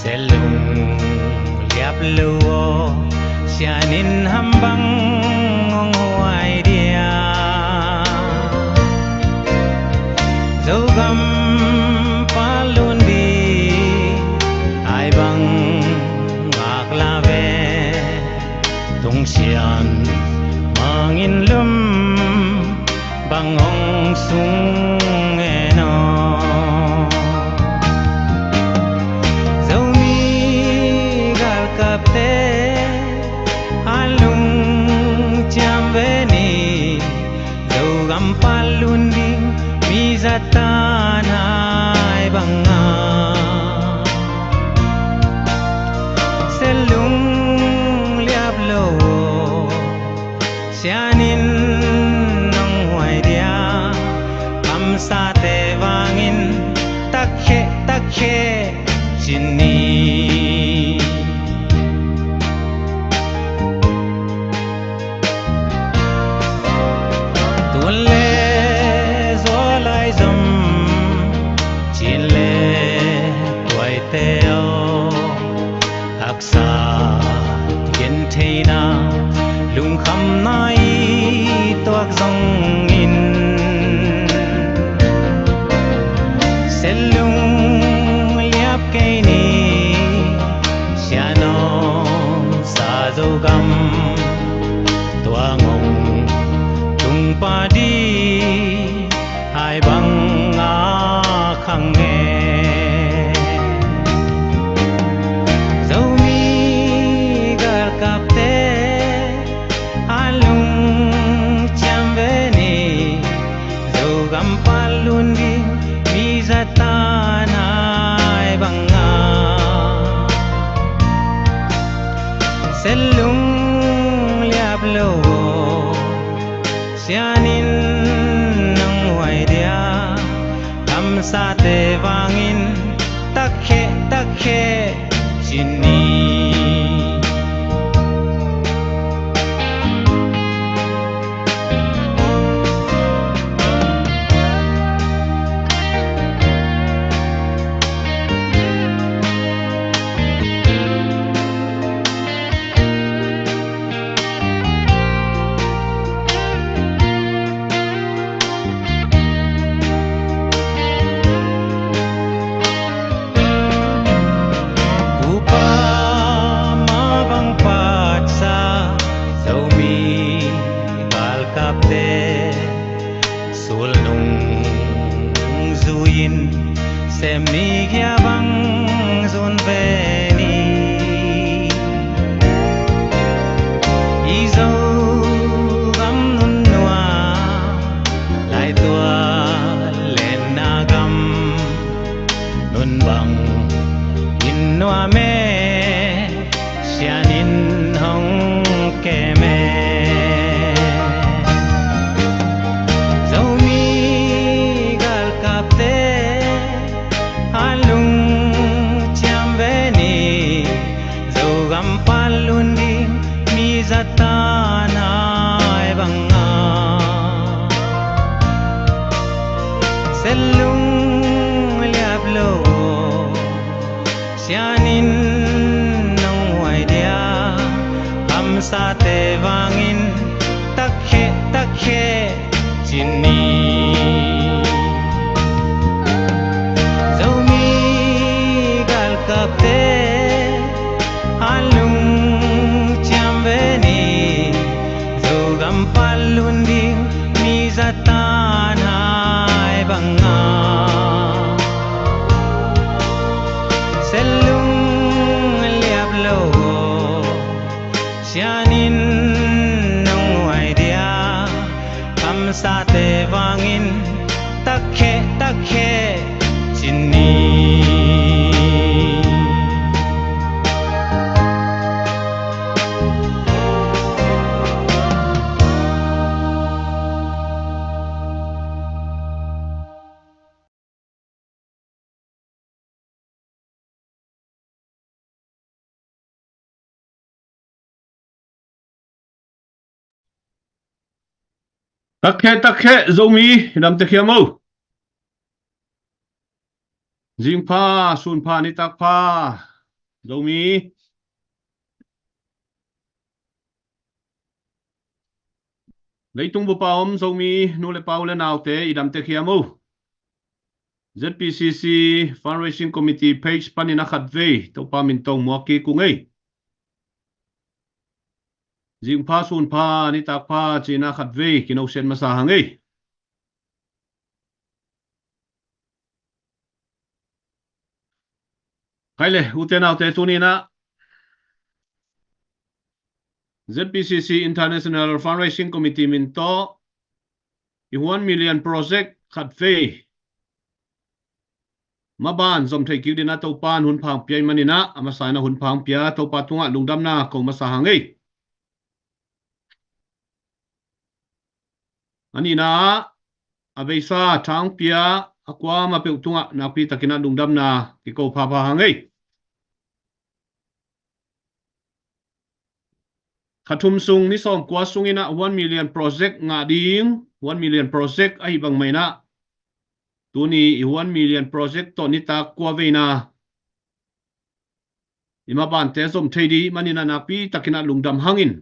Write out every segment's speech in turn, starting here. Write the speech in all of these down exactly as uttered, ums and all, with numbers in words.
Tel lung liap lo aw, sian in ham bang hong huai dia? Zogam palun di ai bang ngak la ve. Tung sian mangin lum bang hong sung en aw. Zomi galkapte a lungciam ve ni, Zogam palun ding mi zatan hai banga. Tel lung liap lo aw, sian in hong huai dia? Kamsate vangin takkhe takkhe ci ni. Tun le zua lai zom, cin le tuaite aw, haksa gentheihna lungkhamna i tuak zongin, tel lung liap kei ni, sian aw sa Zogam, tua ngong tung padi hai banga khang e. Zomi galkapte a lungciam ve ni, Zogam palun ding mi zatan hai banga. Tel lung liap lo aw, sian in hong huai dia? Kamsate vangin takkhe takkhe ci ni. Upa mah bang patsa Zomi galkapte sulnung zui-in sem ni, kia bang zun ve ni. I Zogam nunnuam, laitual lenna gam, nun bang in nuam e, sian in hong kem e. Zomi galkapte a lungciam ve ni, Zogam palun ding mi zatan hai banga. Tel lung liap lo aw, sian in hong huai dia? Kamsate vangin takkhe takkhe ci ni. Zomi galkapte a lungciam ve ni, Zogam palun ding mi zatan hai banga. Tel lung liap lo aw, sian in hong huai dia? Kamsate vangin takkhe takkhe ci ni. Takkhe takkhe Zomi, i dam tekhiam o. Zing pha, sun pha, nitak pha. Zomi. Leitung bupa om Zomi nu le pa, u le naute, i damtek hiam uh? Z P C C Fundraising Committee page panin a khatvei Topa min tawh muak kik ung ei. Zingpha sunpha nitakpha cina khatvei kinosiat masa hang ei. Khai le, ute naute, tuninah Z P C C International Fundraising Committee min tawh i One Million Project khatvei maban zom thei kik dinah Topa in hun phang pia i maninah, a masa inah hun phang pia Topa tungah lungdamna ko masa hang ei. A nihna ah a beisa thangpia a kuamah peuh tungah nakpi takinah lungdamna kiko phapha hang ei. Kha thum sung ni sawm kua sunginah One Million Project ngah ding, One Million Project ahi bangmah inah tuni i One Million Project tawh nitak kua veina i mabante zom thei ding maninah nakpi takinah lungdam hangin,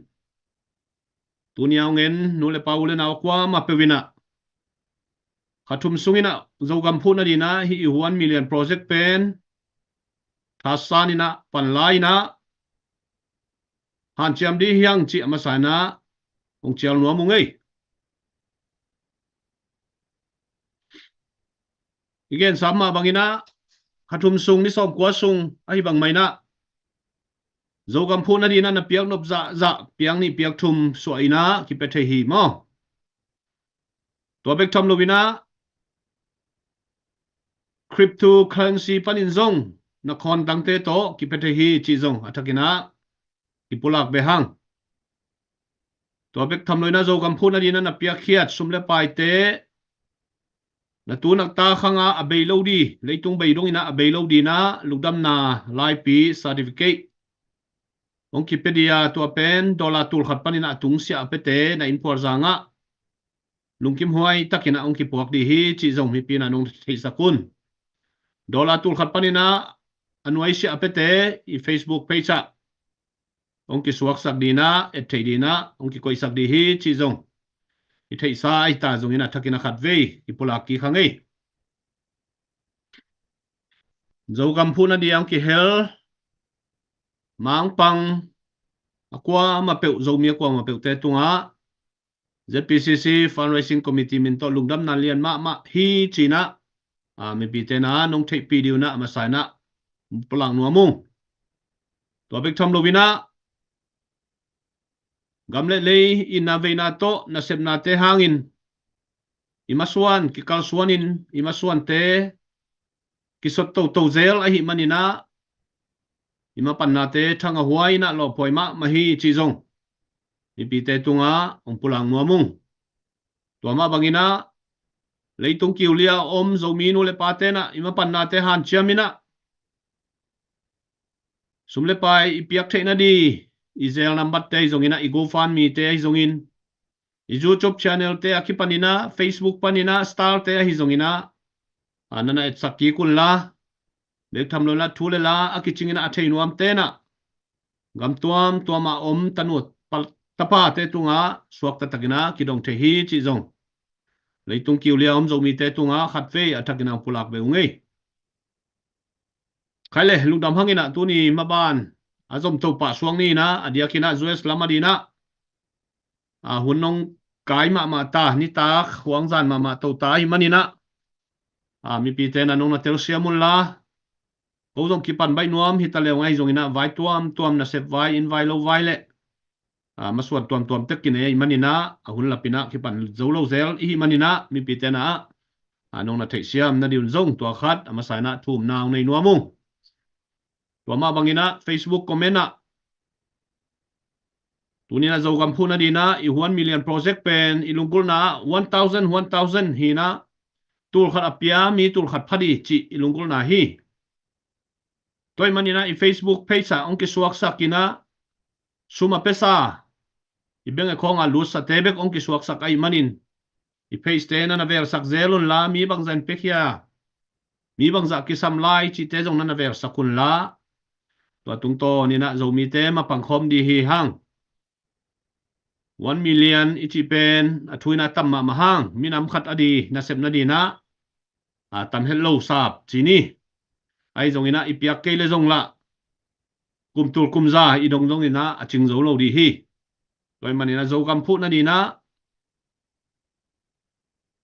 tuni a hong en nu le pa, u le nau a kuamah peuh inah kha thum sunginah Zogam phuhna dinah hih i One Million Project pen thasan inah, panla inah, hanciam ding hi hang cih a masa inah hong cial nuam ung ei. I gensa mah banginah kha thum sung ni sawm kua sung ahi bangmah inah Zogam phuhna dinah na piak nop zahzah piak nih piak thum suah inah kipia thei hi maw? Tua bek tham loinah cryptocurrency panin zong na khawn dangte tawh kipia thei hi cih zong a thakinah kipulak ve hang. Tua bek tham loinah Zogam phuhna dinah na piakkhiat sum le paite na tu na ta khangah a bei lo ding, leitung bei donginah a bei lo dinah lungdamna laipi certificate hong kipia ding a, tua pen dollar tulkhat paninah a tungsiah a piate na innphual zangah lungkimhuai takinah hong kipuak ding hi cih zong mipi inah nong theihsak un. Dollar tulkhat paninah a nuaisiah a piate i Facebook page ah hong kisuaksak dinah, et thei dinah hong kikoihsak ding hi cih zong i theihsa ahi ta zongin a thakin a khatvei kipulak kik hang ei. Zogam phuhna ding a hong kihel Mangpang a kuamah peuh, Zomi a kuamah peuhte tungah Z P C C Fundraising Committee min tawh lungdamna lian mahmah hi cinah, a, mipite na nong theihpih ding unah a masa inah pulak nuam ung. Tua bek tham loinah gam le lei i na veina tawh nasepnate hangin i masuan kikalsuanin i masuante kisot toto zel ahih maninah i mapannate thang a huai inah lawphuai mahmah hi cih zong mipite tungah hong pulak nuam ung. Tua mah banginah leitung kiulia a om Zomi nu le pate inah i mapannate hanciam inah sum le pai i piak theihna ding i Zelle number-te ahi zonginah, i GoFundMe-te ahi zongin, i YouTube channel-te a kipaninah, Facebook paninah, Star-te ahi zonginah, a, nana etsak kik unla, bek tham loinah thu le la a kicinginah a thei nuamte inah gam tuamtuamah om tanu tapate tungah suakta takinah kidong thei hi cih zong leitung kiulia om Zomite tungah khatvei a thakinah pulak ve ung ei. Khai le, lungdam hanginah tuni maban a zom to pah suak ni inah, a diakinah U S lam a dinah, a, hun nong kai mahmah ta, nitak huangzan mahmah to ta ahih maninah, a, mipite na nong na telsiam unla, ko zong kipan baih nuam hi ta leu ngai zonginah vai tuamtuam, nasep vai, inn vai, lo vai le, a, masuan tuamtuam tek kinei ahih maninah, a hun lapinah kipan zo lo zel ihih maninah mipite na ah, a, nong na theihsiam na ding un zong tua khat a masa inah thumna hong nei nuam ung. Tua mah banginah Facebook comment ah, tuninah Zogam phuhna dinah i One Million Project pen i lunggulhna ah one thousand, one thousand hinah, tulkhat a pia mi tulkhat pha ding cih i lunggulhna hi. Tua ahih maninah i Facebook page ah hong kisuaksak inah, sum a pesa i bank account ah lutsate bek hong kisuaksak ahih manin, i page-te na na velsak zel unla, mi bangzah in piakhia, mi bangzah kisam lai cihte zong na na velsak unla, Tua tungtawn inah Zomite mapang khawm dih hi hang. One million i cih pen a thu inah tam mahmah hang, minam khat a di nasepna dinah a tam het lo sap ci ni. Ahi zonginah i piak kei le zong lah kum tul kum za i dong zonginah a cing zo lo dih hi. Tua ahih maninah Zogam phuhna dinah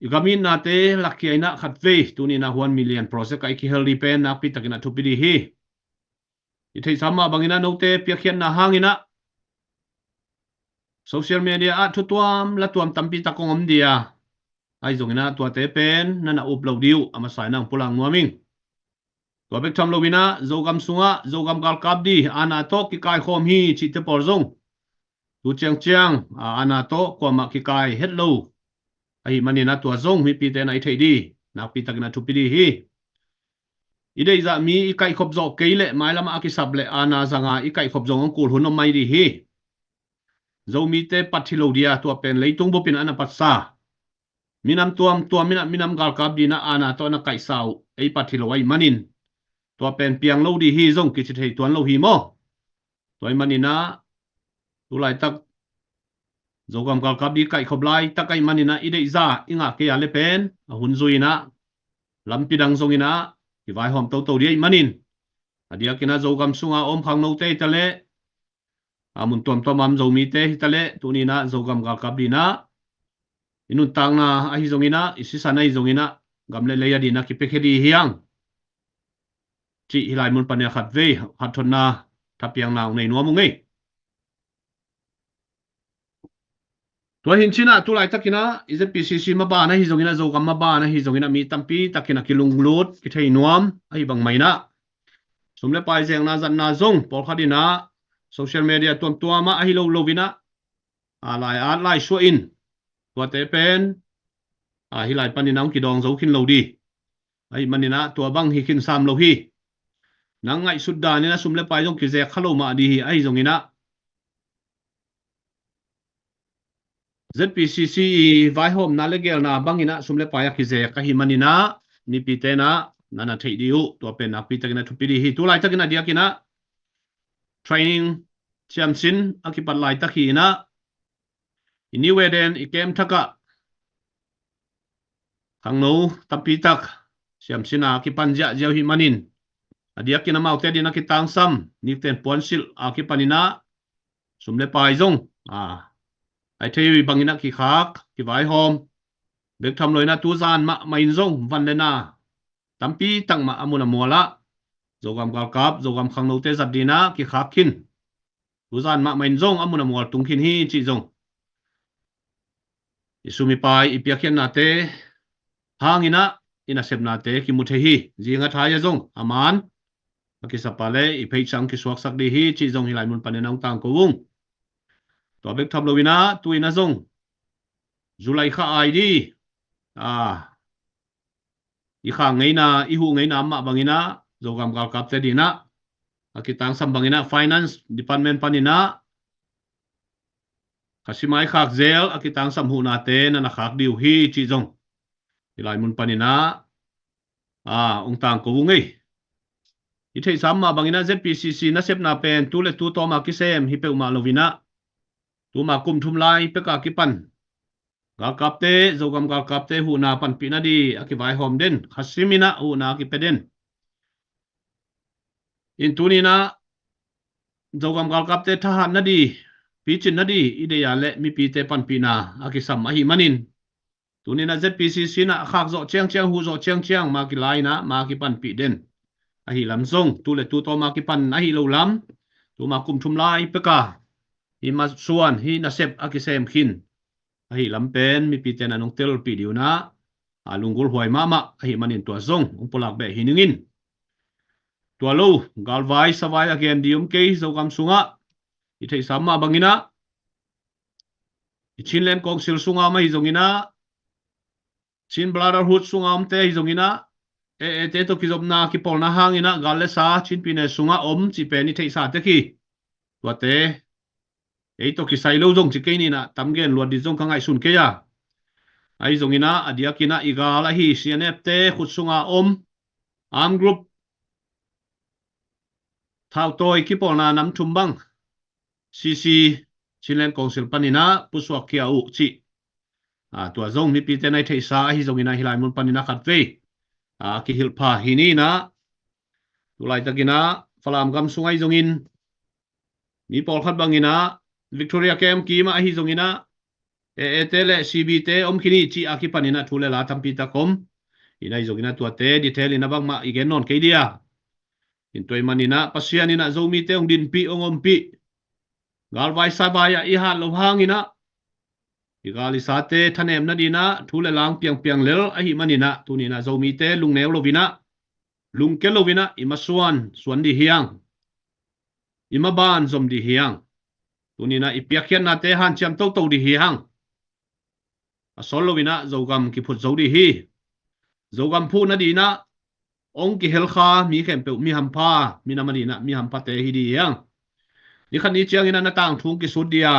i gam itnate lakkhia inah khatvei tuninah one million project ah i kihel dih pen nakpi takinah thupi dih hi. I theihsa mah banginah note piakkhiatna hanginah social media ah thutuam latuam tampi tak kong om dih a, ahi zonginah tuate pen na na up lo dih uh a masa inah hong pulak nuam ing. Tua bek tham loinah Zogam sungah Zogam galkap dih aana tawh kikaikhawm hi cihte pawl zong tu ciangciang aana tawh kuamah kikai het lo ahih maninah tua zong mipite na i theih dih nakpi takinah thupi dih hi. I deihzah mi i kaihkhop zawh kei leh mailamah a kisap leh aana zanga i kaihkhop zong hong kul hun om mai dih hi. Zomite pat hi lo dih a, tua pen leitung bupin a na patsa minam tuamtuam inah minam galkap dinah aana tawh a na kaihsa uh ei pat hi lo ahih manin tua pen piang lo dih hi zong kici thei tuan lo hi maw? Tua ahih maninah tulaitak Zogam galkap dih kaihkhop laitak ahih maninah i deihza i ngah kei a le pen a hun zui inah lampi dang zonginah i vaihawm toto dih ahih manin a diakinah Zogam sungah a om khangnote hi ta leh a mun tuamtuam a om Zomite hi ta leh tuninah Zogam galkap dinah i nuntakna ahi zonginah i sisan ahi zonginah gam le lei a dinah kipiakhia dih hi hang cih hih lai mun paninah khatvei hathotna thapiakna hong nei nuam ung ei. Tua hi cinah tulaitakinah i Z P C C maban ahi zonginah Zogam maban ahi zonginah mi tampi takinah kilunglut kithei nuam ahi bangmah inah sum le pai zekna zatna zong pawlkhat inah social media tuamtuamah ahi lo loinah a lai at lai suah in tuate pen a hih lai paninah hong kidawng zo khin lo dih. Ahih maninah tua bang hi khin sam lo hi. Nang ngaihsut daninah sum le pai zong kizek kha lo mah dih hi ahi zonginah Z P C C i vaihawmna le gelna banginah sum le pai a kizek ahih maninah mipite inah na na theih dih uh tua pen nakpi takinah thupi dih hi. Tulaitakinah diakinah training siamsin a kipat laitak hi inah i New Eden i kem thakah khangno tampi tak siamsin a kipan ziahziau hih manin a diakin amaute dinah kitangsam nikten puansilh a kipaninah sum le pai zong a ai thei uh hi banginah kikhak kivaihawm bek tham loinah tuzan mahmah in zong van le na tampi tak mah a mun a mualah Zogam galkap Zogam khangnote zat dinah kikhak khin tuzan mahmah in zong a mun a mual tung khin hi cih zong i sum i pai i piakkhiatnate hanginah i nasepnate kimu thei hi. Zing a thai a zong a man a kisapa le i pheihsang kisuaksak dih hi cih zong hih lai mun panin hong tangko ung. Tua bek tham loinah tuinah zong July kha ai dih a i khang ngeina i huh ngeina mah banginah Zogam galkapte dinah a kitangsam banginah finance department paninah khasimai khak zel a kitangsam huhnate na na khak dih uh hi cih zong hih lai mun paninah a hong tangko ung ei. I theihsa mah banginah Z P C C nasepna pen tu le tu tawma kisem hi peuhmah loinah tuma kum thum lai peka kipan galkapte Zogam galkapte huhna panpihna dih a kivaihawm den khasim inah huhna a kipia den in tuninah Zogam galkapte thahatna dih picinna dih i deih a le mipite panpihna a kisam ahih manin tuninah Z P C C inah a khak zawh ciangciang huh zawh ciangciang ma kilai inah ma kipanpih den ahi lam zong tu le tu tawma kipan ahi lo lam tuma kum thum lai peka hih masuan hih nasep a kisem khin ahi lam pen mipite na nong telpih dih unah a lunggulh huai mahmah ahih manin tua zong hong pulak beh hi ning in. Tua lo galvai savai a gen dih om kei Zogam sungah i theihsa mah banginah i Chinland Council sunga om ahi zonginah Chin Brotherhood sunga omte ahi zonginah e ete tawh kizopna kipawlna hanginah gal le sa Chin pyine sunga om cih pen i theihsa tek hi. Tuate ei tawh kisai lo zong ci kei ninah tam gen luat dih zong ka ngaihsun kei a ahi zonginah a diakinah i gal ahi C N F te khut sunga om arm group thautawi kipawlna nam thum bang C C, Chinland Council panin ah pusuak khia uh cih, a, tua zong mipite na i theihsa ahi zongin ah, hih lai mun panin ah khatvei, a, kihilh pha hi ni in ah, tu laitakin ah Falam gam sung ahi zongin, mi pawlkhat bangin ah Victoria kem kim ah ahi zongin ah, A A te le C B te om khin hi cih a kipanin ah thu le la tampi tak om. Hi na, ahi zongin ah tuate detail in ah bangmah i gen nawn kei dia. In tua ahih manin ah Pasian in ah Zomite hong dinpih, hong ompih, galvai savai ah i hat loh hangin ah, i gal i sate thanemna dingin ah thu le la piangpiang lel ahih manin ah, tuni in ah Zomite lungneu loin ah, lungke loin ah, i masuan suan ding hi hang, i maban zom ding hi hang. Tuni in ah i piakkhiatnate hanciam toto ding hi hang. A sawt loin ah Zogam kiphut zo ding hi. Zogam phuhna dingin ah hong kihel kha mi khempeuh, mi hampha, minam adingin ah mi hamphate hi ding hi hang. Ni khat ni ciangin ah na tangthu hong kisut ding a,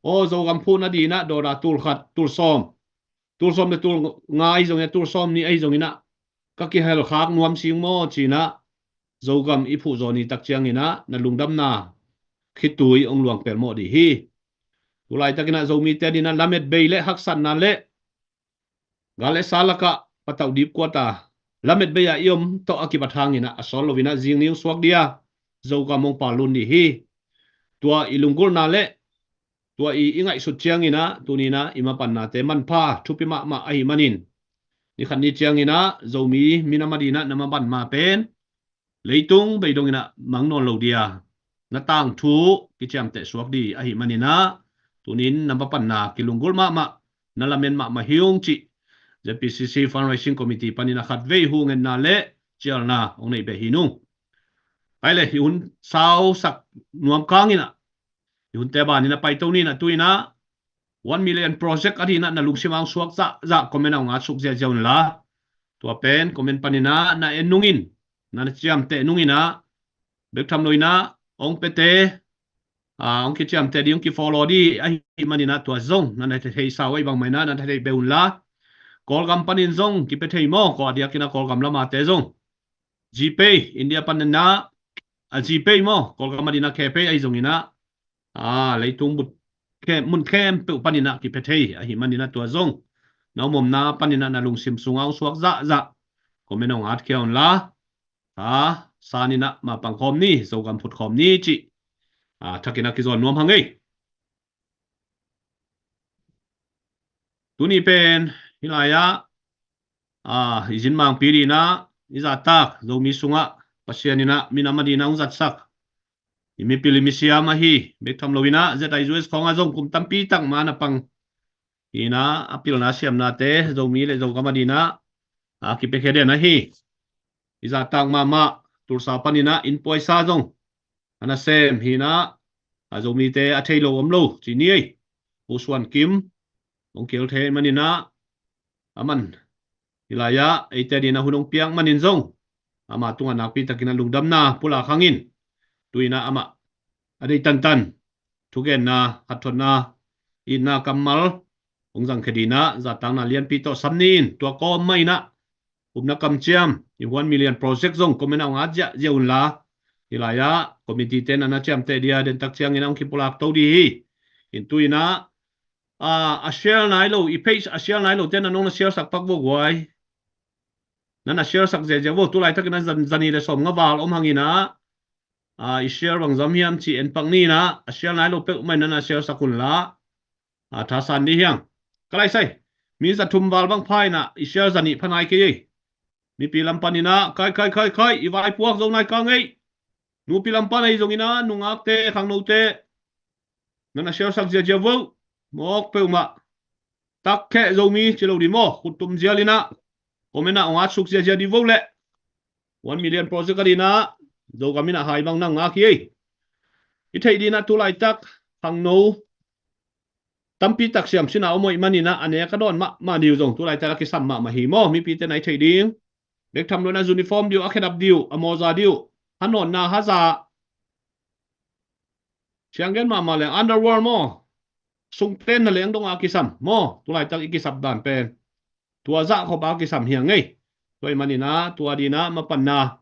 aw, Zogam phuhna dingin ah dollar tul khat, tul sawm, tul sawm le tul nga ahi zongin ah, tul sawm nih ahi zongin ah, ka kihel khak nuam sing maw ci-in ah, Zogam i phuh zaw ni tak ciangin ah na lungdamna khitui hong luang pelmawh ding hi. Tu laitakin ah Zomite adingin ah lamet bei le haksatna le gal le sa lakah patauh dipkuat a, lamet bei ah i om tawh a kibat hangin ah, a sawt loin ah zing ni hong suak ding a, Zogam hong pal lun ding hi. Tua i lunggulhna le tua i, i ngaihsut ciangin ah, tuni in ah i mapannate manpha thupi mahmah ahih manin, ni khat ni ciangin ah Zomi minam adingin ah na mapan ma pen leitung bei dongin ah mang nawn lo ding a, na tangthu kiciamteh suak ding ahih manin ah, tuni in na mapanna kilunggulh mahmah, na lamen mahmah hi ung cih Z P C C Fundraising Committee panin ah khatvei hungetna le cialna hong nei beh hi ung. Ai le, i hun sausak nuam kangin ah, i hunte banin ah paito ni in ah, tu in ah one million project adingin ah na lungsim ah hong suak zahzah comment ah hong at suk ziahziah un la. Tua pen comment panin ah na en nungin, na, na ciamteh nungin ah, bek tham loin ah hong piate, a, hong kiciamteh ding, hong kifollow ding ahih manin ah tua zong na na theihsa uh ahih bang manin ah na theih beh un la. Kawlgam panin zong kipia thei maw, kua diakin ah Kawlgam lamate zong GPay, India panin ah, a, GPay maw, Kawlgam adingin ah KPay ahi zongin ah, a, leitung but khe-, mun khempeuh panin ah kipia thei ahih manin ah tua zong na om omna panin ah na lungsim sungah hong suak zahzah comment ah hong at khia un la. A, san in ah mapang khawm ni, Zogam phut khawm ni cih, a, thakin ah kizawn nuam hang ei. Tuni pen hih lai ah, a, i zin mangpi dingin ah i zahtak, Zomi sungah Pasian in ah minam adingin ah hong zatsak i mipil i misiam ahi, bek tham loin ah Z I U S khawng ah zong kum tampi tak ma na pang hi in ah, a pilna siamnate Zomi le Zogam adingin ah, a, kipiakhia den ahi. I zahtak mahmah Tulsa panin ah inn puaisa zong a nasem hi in ah, a, Zomite a thei lo om lo ci ni ei. Pu Suan Kim hong kihel thei manin ah, aman hih lai ah eite adingin ah hun hong piak manin zong, ama tungah nakpi takin ah lungdamna pulak hangin, tu in ah amah a deih tantan thugenna, khatthotna, itna kammal hong zangkhia dingin ah zahtakna lianpi tawh sam ni in, tua kawm mah in ah upna kamciam, i one million project zong comment ah hong at ziahziah un la. Hih lai ah committee te na na ciamteh ding a, den tak ciangin ah hong kipulak to ding hi. In tu in ah, a, a share nai lo, i page a share nai lote na nong na share sak pak vo guai. Na na share sak ziahziah vo, tu laitakin ah zan, zani le sawmnga val om hangin ah, a, i share bang zam hiam ci en pak ni in ah, a share nai lo peuhmah in na na share sak un la. A, thasan ding hi hang. Ka lai sai, mi za thum val bang pha in ah i share zani pha nai kei ei. Mipi lam panin ah, kai, kai, kai, kai, i vaipuak zo nai kang ei. Nupi lam pan ahi zongin ah, nungakte, khangnote, na na share sak ziahziah vo. Mawk peuhmah. Takkheh Zomi ci lo ding maw, khuttum zial in ah, comment ah hong at suk ziahziah ding vo leh. One million project adingin ah Zogam in ah hai bang na ngak hi ei. I theih dingin ah tu laitak khangno tampi tak siamsinna om ahih manin ah, a nek a dawn mahmah ding uh zong tu laitak a kisam mahmah hi maw, mipite na i theih ding. Bek tham loin ah uniform ding uh, a khedap ding uh, a mawza ding uh, ha nawnna, ha za, sianggen mahmah le underwear maw, sungten na leng dong a kisam maw, tu laitak i kisap dan pen tua zah khop a kisam hi hang ei. Tua ahih manin ah tua dingin ah mapanna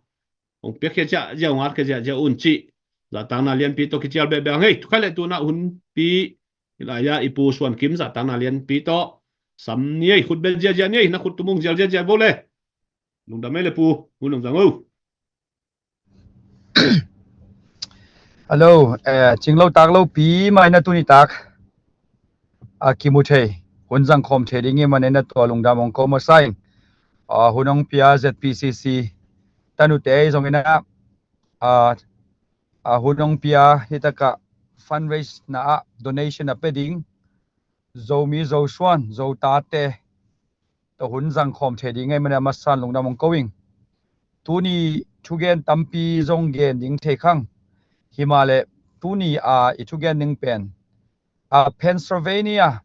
hong piakkhia ciah, zia hong hatkhia ciah, zia un cih zahtakna lianpi tawh kicial behbeh ang ei. Thukhak le tunah hunpi i lai-a i Pu Suan Kim zahtakna lianpi tawh sam ni ei. Khut bel ziazia ni ei, na khut tumung zial ziazia vo le. Lungdam ei le Pu, hun lungdam o. Hello, eh, cinglo taklo pi mai na tuni tak a kimu thei, hun zangkhawm thei ding i man ei na tua lungdam hong ko masa ing. Ah, hun hong pia Z P C C tanute ei zong ina, ah, ah, hun hong pia hi takah fundraise na ah donation a pe ding Zomi Zosuan Zotate tawh hun zangkhawm thei ding ei man ei a masan lungdam hong ko ing. Tuni thugen tampi zong gen ding thei khang. Himahleh tuni a i thugen ding pen, a, Pennsylvania,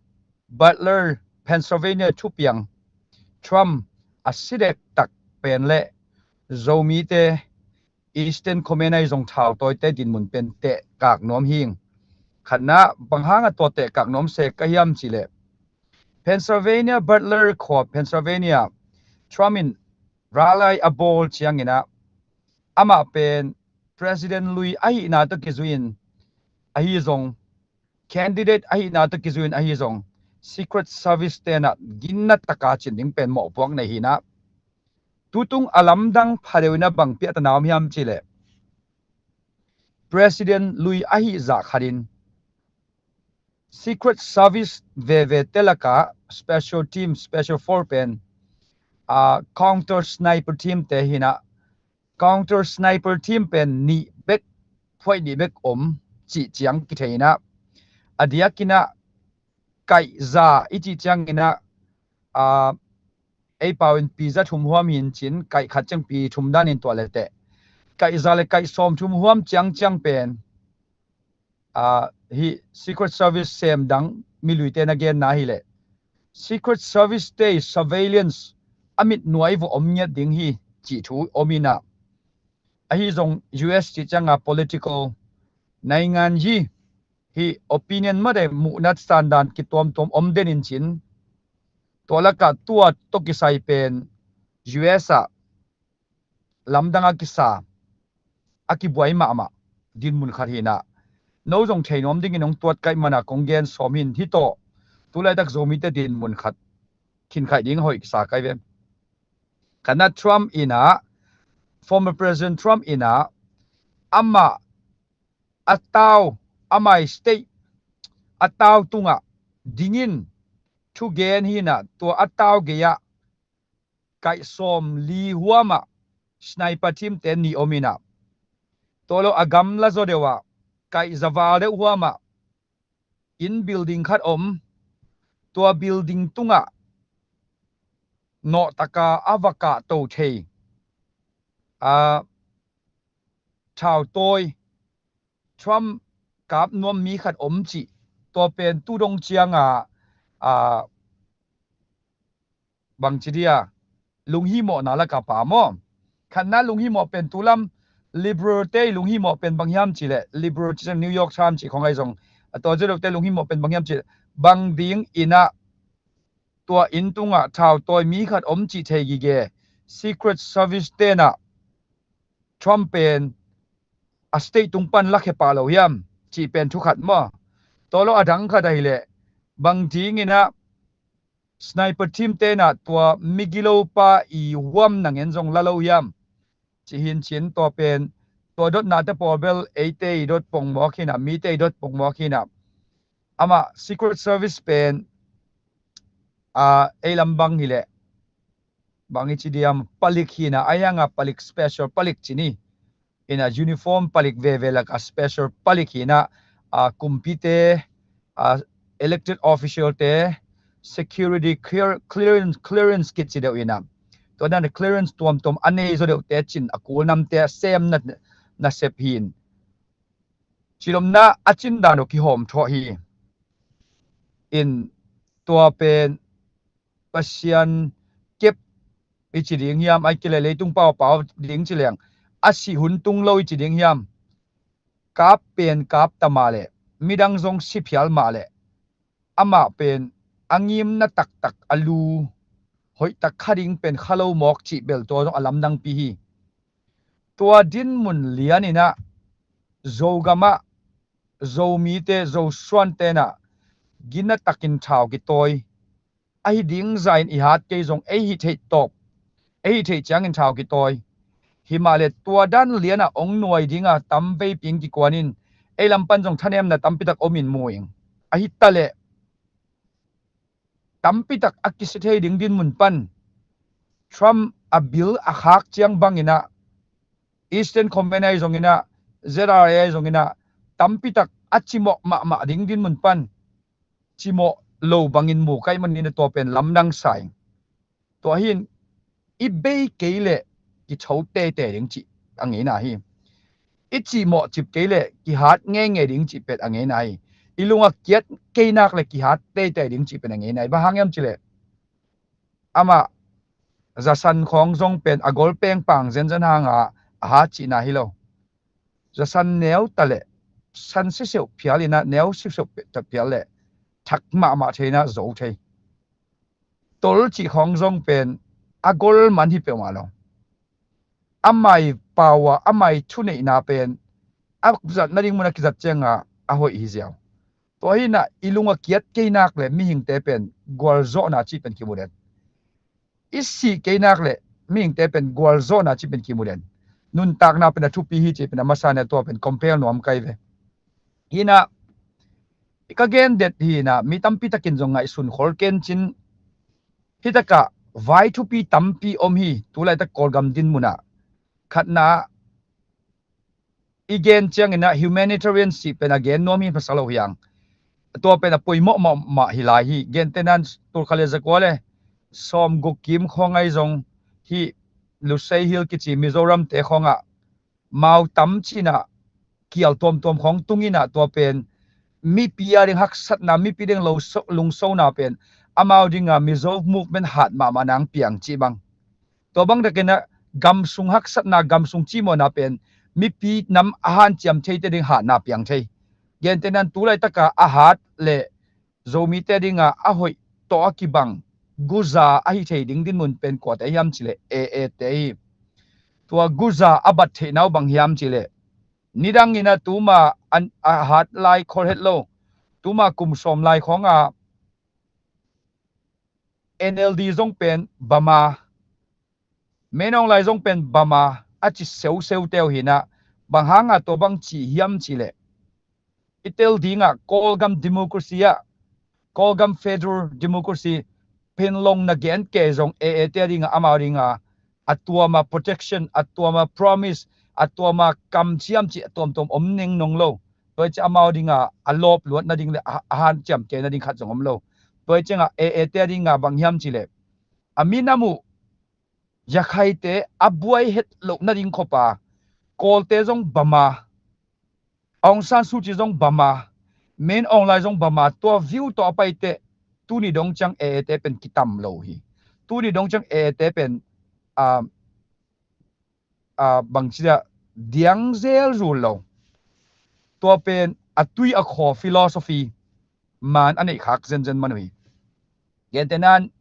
Butler, Pennsylvania thupiang Trump a si dektak pen le Zomite Eastern Command a i zong thautawite dinmun pen tehkak nuam hi ing. Khatna, bang hang a tua tehkak nuam se ka hiam cih leh Pennsylvania Butler khua Pennsylvania Trump in rally a bawl ciangin ah amah pen President lui ahihna tawh kizui in ahi zong, candidate ahihna tawh kizui in ahi zong, Secret Service tenah ginna taka cin ding pen mawhpuak nei hi nah. Tutung a lamdang phadeuh inah bang piahtana om hiam cih leh President lui ahi zah khatin Secret Service veve te lakah special team, special force pen, a, counter sniper team te hi nah, counter sniper team pen nih bek, phuaih nih bek om cih ciang kithei inah, a diakinah kaihza i cih cianginah, a, ei pau in pi za thum huam hi in cin, kaih khat ciang pi thum dan in tuah leteh kaihza le kaih sawm thum huam ciangciang pen, a, hi Secret Service sem dang miluite na genna hileh Secret Service te surveillance a mitnuai vawh om ngiat ding hi cih thu om inah. Ahi zong U S cih cianga political naingan yi hi opinion made muhnat sandan kituamtuam om den in cin. Tua lakah tua tawh kisai pen U S ah lamdang a kisa a kibuai mahmah dinmun khat hi nah. No zong thei nuam dingin hong tuat kaih mana kong gen sawm hin hi tawh tulaitak Zomite dinmun khat khinkhaih ding a hoih kisa kai ve. Khatna Trump inah, former President Trump inah amah a tau, amah i state a tau tungah dingin thugen hi nah, tua a tau gei-ah kaih sawm li huamah sniper team te nih om inah. Tua lo a gamla zaw deuh ah kaih za val deuh huamah inn building khat om, tua building tungah nawhtaka a va kahto thei, a, thautawi Trump kap nuam mi khat om cih, tua pen tu dong cianga, a, bangci dia lunghimawhna laka pa maw? Khatna lunghimawh pen tulam Liberal te lunghimawh pen bang hiam cih leh, Liberal cih ciang New York Times cih khong ahi zong, a tua zia deuhte lunghimawh pen bang hiam cih leh, bang ding inah tua inn tungah thautawi mi khat om cih thei gige, Secret Service tenah Trump pen a state tung pan lakhia pah lo hiam cih pen thukhat maw? Tua lo a dang khat ahileh bang ding inah sniper team tenah tua migilopa i huam nangen zong la lo hiam? Ci hin cin tua pen, tua dotnate pawl bel eite i dot pongmawk hinah, mite i dot pongmawk hinah. Amah Secret Service pen, a, ei lam bang hileh bang i ci diam, palik hinah, a hianga palik, special palik ci ni. Inah uniform palik veve laka special palik hinah, a, kumpite, a, elected official te, security clear-, clearance, clearance kit ci deuh inah. Tua dan clearance tuamtuam a nei zaw deuhte cin a kulnamte a sem na, nasep hin. Cilomna a cin dan uh kihawm thawh hi. In tua pen Pasian kep i ci ding hiam, ai kile leitung paupau ding ci leng, a sih hun tung lo i ci ding hiam? Kap pen kap ta mah leh, midang zong si phial mah leh, amah pen a ngimna taktak a lu hoihtak kha ding pen kha lo mawk cih bel tua zong a lamdangpi hi. Tua dinmun lian inah Zogam ah Zomite, Zosuante inah gina takin thau kitawi ahi ding zah in i hat kei zong ei hih theih tawp, ei hih theih ciangin thau kitawi. Himahleh tua dan lianah ong nuai dinga tam veipi ing kikuan in, ei lam pan zong thanemna tampitak om in mu ing. Ahi taleh tampitak a kisia thei ding dinmun pan Trump a bil a khak ciang bang inah Eastern Command ahi zong inah, Z R A ahi zong inah, tampitak a cimawh mahmah ding dinmun pan cimawh lo bangin mu ka hih manin a tua pen lamdang sa ing. Tua hi in i bei kei leh kitho teitei ding cih a ngeina hi. I cimawh cip kei leh kihat ngeingei ding cih pen a ngeina hi. I lung a kiat kei nak leh kihat teitei ding cih pen a ngeina hi. Bang hang hiam cih leh amah zasan khawng zong pen a gol pengpang zenzen hanga a hat cihna hi lo. Zasan neu ta leh san siseuh phial inah, neu siseuh ta phial leh thak mahmah thei inah zo thei. Tol cih khawng zong pen a gol man hi peuhmah lo. A mai pau a, a mai thuneihna pen a zat nading mun a kizat cianga a hoih hi ziau. Tua hi inah i lung a kiat kei nak leh mihingte pen gualzawhna cih pen kimu den. I sih kei nak leh mihingte pen gualzawhna cih pen kimu den. Nuntakna pen a thupi hi cih pen a masa inah tua pen compare nuam kai ve. Hi inah ka gen det hi inah mi tampi takin zong ngaihsun khol ken cin, hi takah vai thupi tampi om hi. Tulaitak Kawlgam dinmun ah khatna i gen ciang inah humanitarian cih pen a gen nuam hi masa lo hi hang. Tua pen a poimawh mahmah hi lai hi. Gentehna in tul khat leh zakua leh sawmguk kim khawng ahi zong hih Lusei Hill kici Mizoramte khawngah mau tam cih inah kial tuamtuam khawng tung inah tua pen mipi a ding haksatna, mipi ding lo so-, lungsona pen amau dinga Mizo movement hat mahmah nang piang cih bang. Tua bang takin ah gamsung haksatna, gamsung cimawhna pen mipi nam a hanciam theite ding hatna piang thei. Gentehna in tulaitaka a hat leh Zomite dinga a hoih tawh a kibang guza ahi thei ding dinmun pen kuate hiam cih leh A A te hi. Tua guza a bat theihna uh bang hiam cih leh nidang inah tuma an, a hat lai khol het lo, tuma kum sawm lai khawnga N L D zong pen bama, Min Aung Hlaing zong pen bama a ci seuseute uh hi inah, bang hanga tua bang ci hiam cih leh i tel dingah Kawlgam democracy ah, Kawlgam federal democracy, Phin Long na gen kei zong A A te a dingah, amau dingah a tuama protection, a tuama promise, a tuama kamciam cih a tuamtuam om ningnong lo. Tua hi ciah amau dingah a lawp luat nading leh a, a hanciam kei nading khat zong om lo. Tua hi ciangah A A te a dingah bang hiam cih leh a minam uh Yakhaite a buai het loh nading khop a, Kawlte zong bama, Aung San Suu Kyi zong bama, Min Aung Hlaing zong bama, tua view tawh a paite tuni dong ciang A A te pen kitam lo hi. Tuni dong ciang A A te pen, ah, ah, bangci dah diang zel zul lo. Tua pen a tui a khaw philosophy man a neih khak zenzen man uh hi. Gentehna in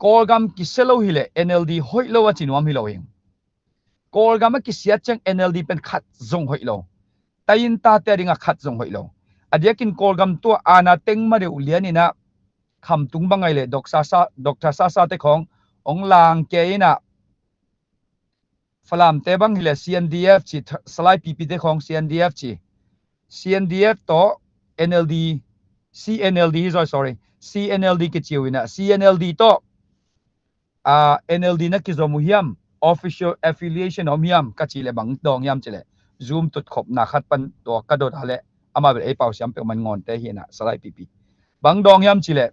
Kawlgam kisia lo hileh N L D hoih lo a ci nuam hi lo hi. Kawlgam a kisiat ciang N L D pen khat zong hoih lo. Taintate a dingah khat zong hoih lo. A diakin Kawlgam tua aana teng ma deuh lian inah khamtung bang ahi leh Doctor Sa, Doctor Sasa te khawng ong lang kei inah, Falamte bang hileh C N D F ci, Salai Pipite khawng C N D F ci. C N D F tawh N L D, C N L D hi zaw, sorry, C N L D kici uh inah, C N L D tawh, ah, N L D na kizom uh hiam, official affiliation om hiam ka cih leh bang dawng hiam cih leh, Zoom tutkhopna khat pan tua ka dot a leh amah bel ei pausiam peuhmah ngawnte hi inah, Salai Pipi. Bang dawng hiam cih leh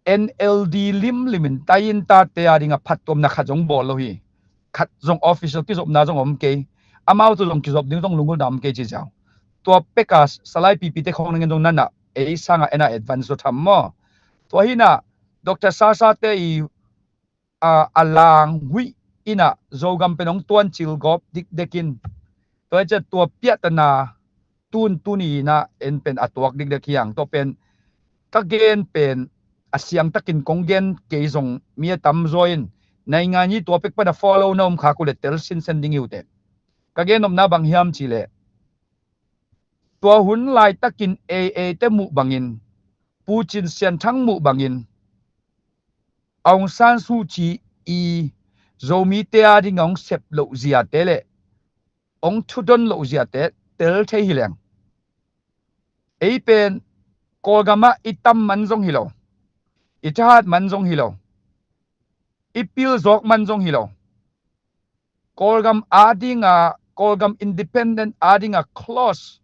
N L D limlim in taintate a dingah phattuamna khat zong bawl lo hi. Khat zong official kizopna zong om kei. Amau tawh zong kizop ding zong lunggulhna om kei ci ziau. Tua peka Salai Pipite khawng nangin zong nanah ei sangah en a advance zaw tham maw. Tua hi inah Doctor Sasa te i a, a lang huih inah Zogam pen hong tuancil gawp dikdekin, tua hi ciah tua piahtana tun tuni inah en pen a tuak dikdek hi hang. Tua pen ka gen pen a siangtakin kong gen kei zong mi a tamzaw in Naingan i tua pek pana follow na om khak uh le tel sinsen ding hi uh teh. Ka gen nopna bang hiam cih leh, tua hun laitakin A A te muh bangin, Pu Cin Sian Thang muh bangin, Aung San Suu Kyi i Zomite a ding a hong sep loh ziate le hong thudon loh ziate tel thei hi leng, ei pen Kawlgam ah i tam man zong hi lo, i thahat man zong hi lo, i pil zawk man zong hi lo. Kawlgam a ding a, Kawlgam independent a ding a clause,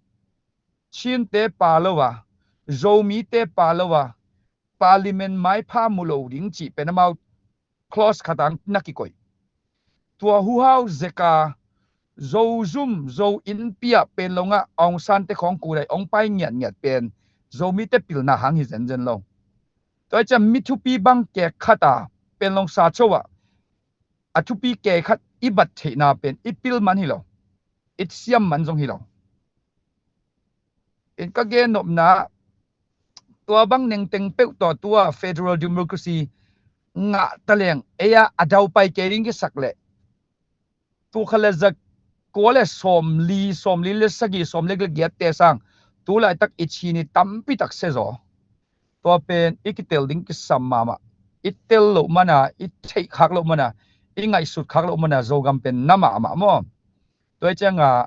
Chinte pha lo a, Zomite pha lo a, Parliament maipha mu lo ding cih pen amau clause khat ah na kikoih. Tua huhau zeka Zozum, Zo innpi ah Panglong ah Aung San te khawng kul a hong pai ngiatngiat pen Zomite pilna hang hi zenzen lo. Tua hi ciang mi thupi bang kek khat a Panglong sa cho ah a thupi kek khat i bat theihna pen i pil man hi lo, i siam man zong hi lo. In ka gen nopna, tua bang nengteng peuh tawh tua federal democracy ngah ta leng, ei a a daupai kei ding kisak leh, tul khat le za kua le sawmli, sawmli le sagih, sawmli le giatte sang tu laitak i Chin i tampi tak se zaw. Tua pen i kitel ding kisam mahmah. I tel loh mana, i theih khak loh mana, i ngaihsut khak loh mana Zogam pen na mahmah maw? Tua hi ciang a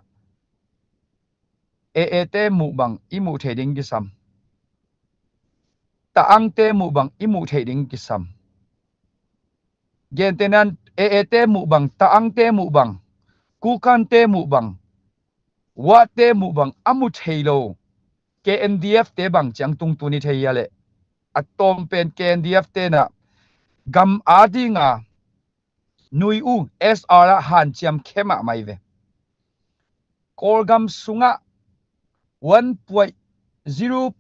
A A te muh bang i muh thei ding kisam. Taang te muh bang i muh thei ding kisam. Gentehna in A A te muh bang, Taang te muh bang, Kukan te muh bang, Wa te muh bang a mu thei lo K N D F te bang ciang tung tuni thei hi a leh, a tawm pen K N D F te na gam a ding a Nui U S R ah hanciam khe mahmah hi ve. Kawlgam sungah one point zero,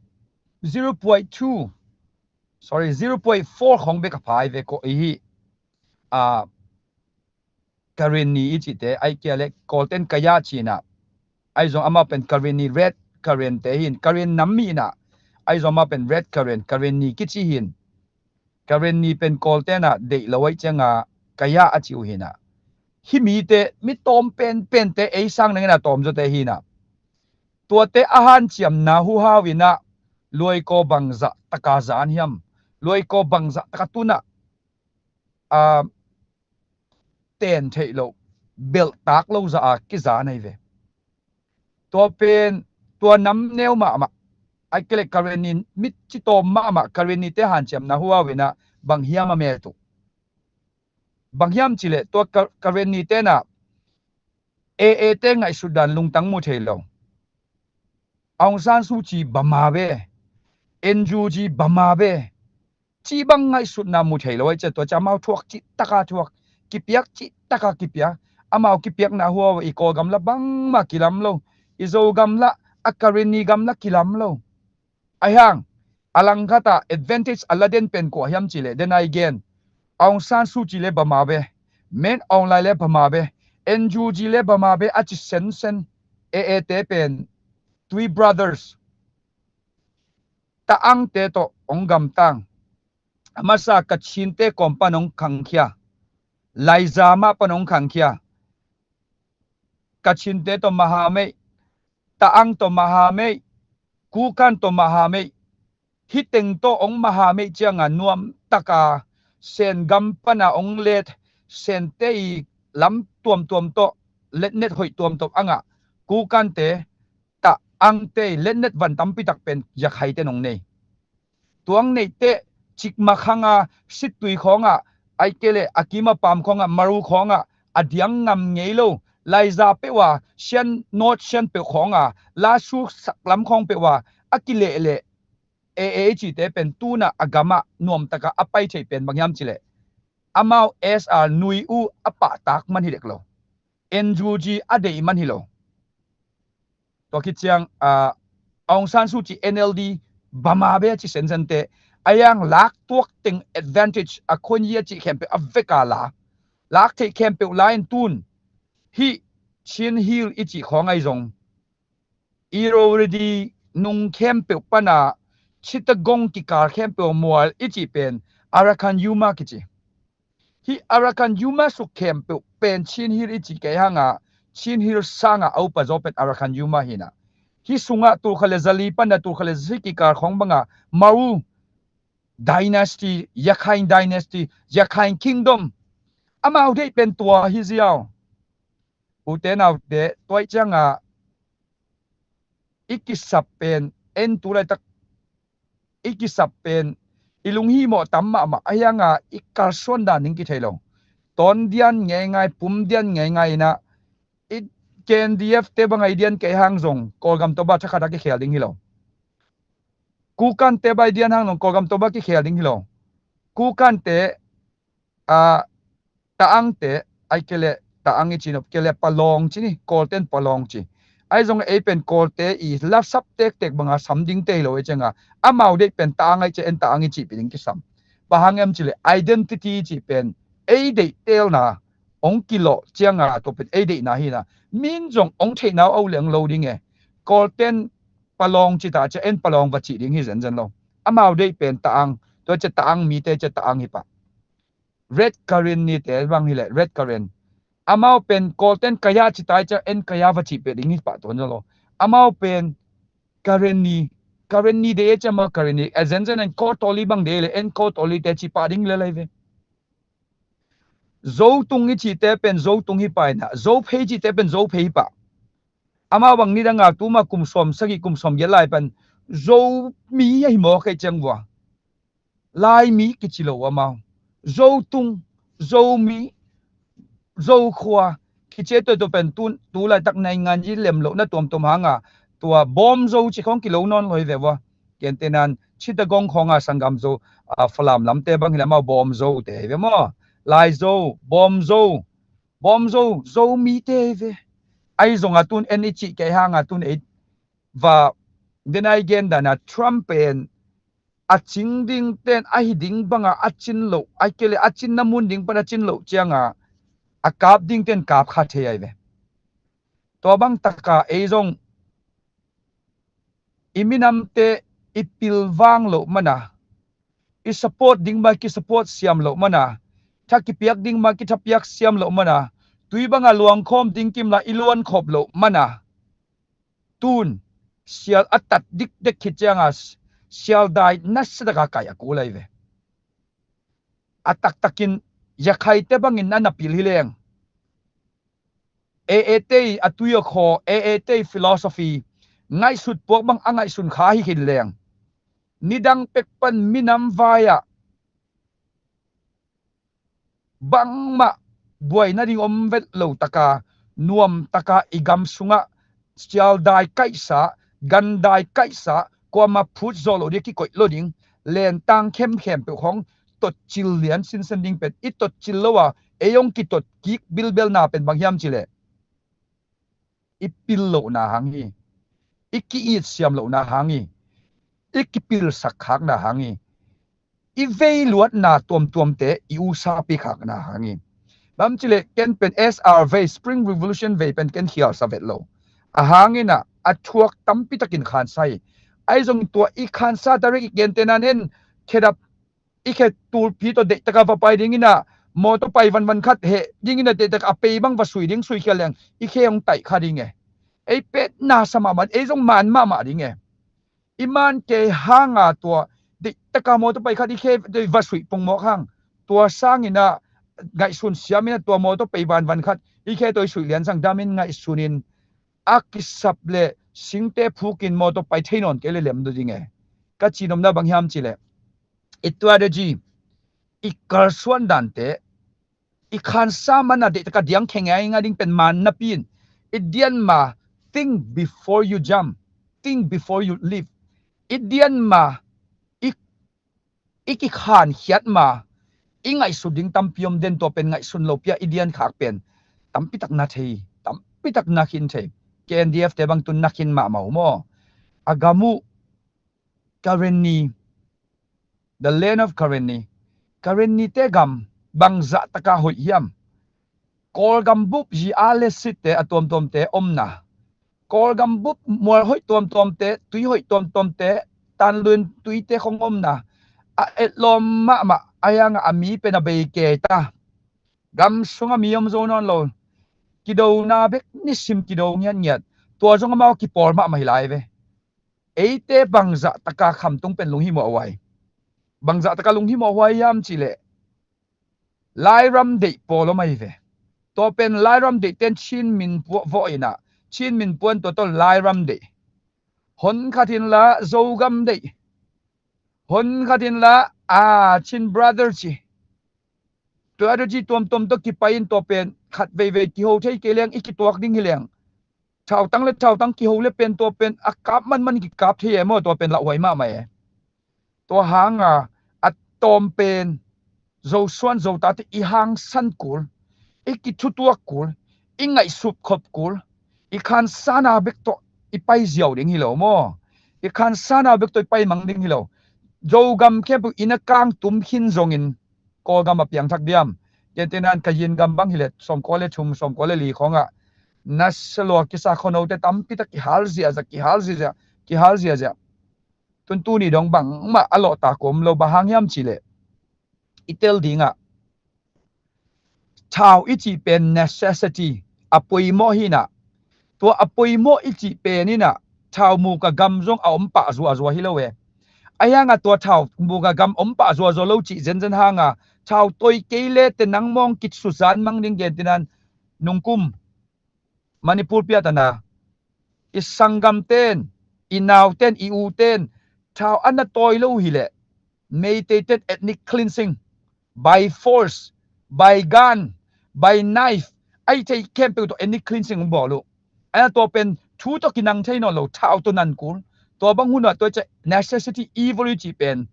zero point two, sorry, zero point four khong bek a pha hi ve ko ihi. A, Karenni i cihte, ai kia le Kawlten Kaya cihna, ai zong amau pen Karenni, Red Karen te hin, Karen nam mihna, ai zong amau pen Red Karen, Karenni kici hin. Karenni pen Kawlten a deih lo aih cianga Kaya a ci uh hina. Hih mite mi tawm penpente ei sang nangin a tawm zawte hina. Tuate a hanciamna huhau ina luaikaw bangzah taka zan hiam? Luaikaw bangzah taka tuna a ten theih loh, belhtak lo zah a kizan ahi ve. Tua pen, tua nam neu mahmah, ai kele Karenni mit citawm mahmah, Karenni te hanciamna huhau ina bang hiam a met uh? Bang hiam cileh tua Ka-, Karenni tena A A te ngaihsut dan lungtang mu thei lo. Aung San Suu Kyi bama ve, N U G bama ve, ci bang ngaihsutna mu thei lo ai cia tua cia amau thuak cih taka thuak, kipiak cih taka kipiak, amau kipiakna huau i Kawlgam la bangmah kilam lo, i Zogam la, a Karenni gam la kilam lo. Ahi hang, a langkhat ah advantage a la den pen kua hiam cileh, den ai gen, Aung San Suu Kyi le bama ve, Min Aung Hlaing le bama ve, N U G le bama ve, a ci sensen, A A te pen, Three Brothers, Taang te tawh hong gamtang. A masa Kachin te kawm pan hong khangkhia. Laiza mah pan hong khangkhia. Kachin te tawh mahameih, Taang tawh mahameih, Kukan tawh mahameih. Hih teng tawh hong mahameih cianga nuam taka Sen gam pana hong let, Sen te i lam tuamtuam tawh letnet hoih tuamtuam a ngah. Kukan te, Taang te letnet van tampi tak pen Yakhaite nong nei. Tuang neihte, Cikma khanga, Sittui khawnga, ai kele, a kima pam khawnga, Maru khawnga, a diang ngam ngei lo, Laiza peuha, Shan, North Shan peuh khawnga, Lasu saklam khawng peuha, a kilehleh, A A cite pen tuna a gamah nuamtaka a pai thei pen bang hiam cileh, amau S R Nui U a pahtak man hi dek lo. N U G a deih man hi lo. Tua khit ciang, ah, Aung San Suu Kyi N L D bama ve a ci sensente, a yang lak tuak teng advantage a khon yi a cih khempeuh a veka la. Lak theih khempeuh la in tun. Hih Chin Hill i cih khawng ai zong, Irrawaddy nung khempeuh pana Chittagong kikal khempeuh mual i cih pen Arakan Yuma kici. Hih Arakan Yuma suk khempeuh pen Chin Hill i cih kei hanga, Chin Hill sanga a upa zaw pen Arakan Yuma hi na. Hih sungah tulkhat le zali pana tulkhat le zasi kikal khawng banga Mao Dynasty, Rakhine Dynasty, Rakhine Kingdom, amau deih pen tua hi ziau. Ute naute, tua i cianga i kisap pen, en tu laitak i kisap pen i lunghimawh tam mahmah a hianga i kalsuan dan ding kithei lo. Tawn dian ngeingai, pum dian ngeingai ina, i K N D F te banga i dian kei hang zong Kawlgam tawh ba thakhat a kikhel ding hi lo. Kukan te ba i dian hang zong Kawlgam tawh ba kikhel ding hi lo. Kukan te, a, Taang te, ai kele Taang i ci nop kele Palawng ci ni, Kawlten Palawng ci. Ai zong ei pen Kawlte i lapsap tektek banga sam ding te hi lo ei cianga, amau deih pen Taang ai cia en Taang i cihpih ding kisam. Bang hang em cile identity cih pen ei deih telna ong kilawh cianga tua pen ei deihna hi na. Min zong ong theihna uh a uh leng lo ding e. Kawlten Palawng ci ta cia en Palawng va cih ding hi zenzen lo. Amau deih pen Taang, tua cia Taang mite cia Taang hi pah. Red Karen ni te bang hi le Red Karen. Amau pen Kawlten Kaya ci ta cia en Kaya va cih peh ding hi pah tuan lo. Amau pen Karen ni, Karen ni de e cia ma Karen ni. A zenzen en Kawtawli bang de le en Kawtawli te ci pah ding le lai ve. Zotung i cihte pen Zotung hi pah ina, Zophei cihte pen Zophei hi pah. Amau bang nidanga tuma kum sawm sagih kum sawm giat lai pan Zomi ahi mawk ei ciang vua. Laimi kici lo amau. Zotung, Zomi, Zokhua kici e. Tua tua pen tu, tu laitak naingan i lem lohna tuamtuam hanga tua Bawm Zo ci khawng kilo nawn lo hi ve vua. Kentenan Chittagong khawnga sanggam Zo, a, Falam lamte bang hi le amau Bawm Zo te hi ve maw. Lai Zo, Bawm Zo, Bawm Zo, Zomite hi ve. Ai zonga tun en i cih kei hanga tun ei va, den ai gen dana Trump pen a cing ding ten a hi ding banga a cin loh, ai kele a cinna mun ding pan a cin loh cianga a kap ding ten kap kha thei ai ve. Tua bang taka ei zong i minamte i pilvang loh mana, i support ding ma ki support siam loh mana, tha kipiak ding ma ki thapiak siam loh mana, tui banga luangkhawm ding kimla i luankhawp loh mana, tun sial a tat dikdek khit cianga sial dai nasia taka kai a kul ai ve. A taktakin Yakhaite bangin a na pil hi leng, A A te a tui a khaw, A A te philosophy ngaihsut puak bang a ngaihsun kha hi khin leng, nidang pek pan minam vai-ah bangmah buai nading om vet lo taka, nuam taka i gam sungah sialdai kaihsa, gandai kaihsa, kuama phut zawh lo ding, kikoih lo ding, lentang khemkhem peuh khawng totcil lian sinsen ding pen i totcil lo a, ei hong kitot kik bilbelna pen bang hiam cileh, i pil lohna hang hi. I ki-it siam lohna hang hi. I kipilsak khakna hang hi. I vei luatna tuamtuamte i usapi khakna hang hi. Bang cileh ken pen S R vei, Spring Revolution vei pen ken khialsa vet lo. A hangin ah a thuak tampi takin khansa hi. Ahi zongin tua i khansa direct i gentehna nen khedap i khe tulpi tawh deihtaka va pai dingin ah, mawtaw pai vanvan khat heh dingin ah, deihtaka a pei bang va sui ding, sui khial leng i khe hong taih kha ding e. Ei petna sa mahmah, ei zong man mahmah ding e. I man kei hanga tua deihtaka mawtaw pai khat i khe va sui pongmawk hang, tua sangin ah ngaihsun siamin ah tua mawtaw pei vanvan khat i khe tawh i sui lian sang damin ngaihsunin a kisap le singte phukin mawtaw pai thei nawn kei le lem ding e. Ka cinomna bang hiam cileh, i strategy, i kalsuan dante, i khansa mana deihtaka diang khe ngeingai ding pen man napi in, i dianma, think before you jump, think before you leap. I dianma, i, i kikhankhiat ma, i ngaihsut ding tampi om den, tua pen ngaihsun lo pia i dian khak pen tampi tak na thei, tampi tak na khin thei. K N D F te bang tun na khin mahmah uh maw. A gam uh Karenni, the land of Karenni. Karenni te gam bangzah taka hoih hiam? Kawlgam bup zi a le sitte a tuamtuamte omna, Kawlgam bup mual hoih tuamtuamte, tui hoih tuamtuamte, tanlun tuite khong omna, a etlawm mahmah a hianga a mi pen a bei kei ta. Gam sungah mi om zo nawn lo. Kidona bek nisim kido ngiatngiat. Tua zong amau kipawl mahmah hi lai ve. Eite bangzah taka khamtung pen lunghimawh huai. Bangzah taka lunghimawh huai hiam cihleh, lairam deih pawl om ahi ve. Tua pen lairam deihten Chin min puah vawh inah, Chin min puan tua tawh lairam deih. Hon khat inla Zogam deih. Hon khat inla, a, Chin brother ci. Tua tua ci tuamtuam tawh kipai in tua pen khat veivei kiho thei kei leng i kituak ding hi leng. Thautang le thautang kiho le pen tua pen a kap manman kikap thei e maw, tua pen lauhuai mahmah e. Tua hanga a tawm pen Zosuan Zotate i hangsan kul, i kithutuak kul, i ngaihsut khop kul, i khansana bek tawh i pai ziau ding hi lo maw? I khansana bek tawh i pai mang ding hi lo. Zogam khempeuh i na kang tum khin zongin Kawlgam a piangthak diam? Gentehna in Kayin gam bang hileh sawmkua le thum, sawmkua le li khawngah nasia lua kisa khonote tampi tak kihal ziahziah, kihal ziahziah, kihal ziahziah. Tun tuni dong bangmah a lawhtak om lo, bang hang hiam cihleh, i tel dingah thau i cih pen necessity, a poimawh hinah. Tua a poimawh i cih pen inah thau muka gam zong a om pah zuahzuah hi lo e. Ahi hanga tua thau muka gam om pah zuahzuah lo cih zenzen hanga thau tawi kei le te nang mawng kisuzan mang ding. Gentehna in nungkum Manipur piatana i sanggamten, i nauten, i uten thau a na tawi lo hileh Meiteiten ethnic cleansing by force, by gun, by knife, a hih theih khempeuh tawh ethnic cleansing hong bawl uh. Ahi hanga tua pen thu tawh kinang thei nawn lo, thau tawh nan kul. Tua bang hunah tua ciah necessity evil i cih pen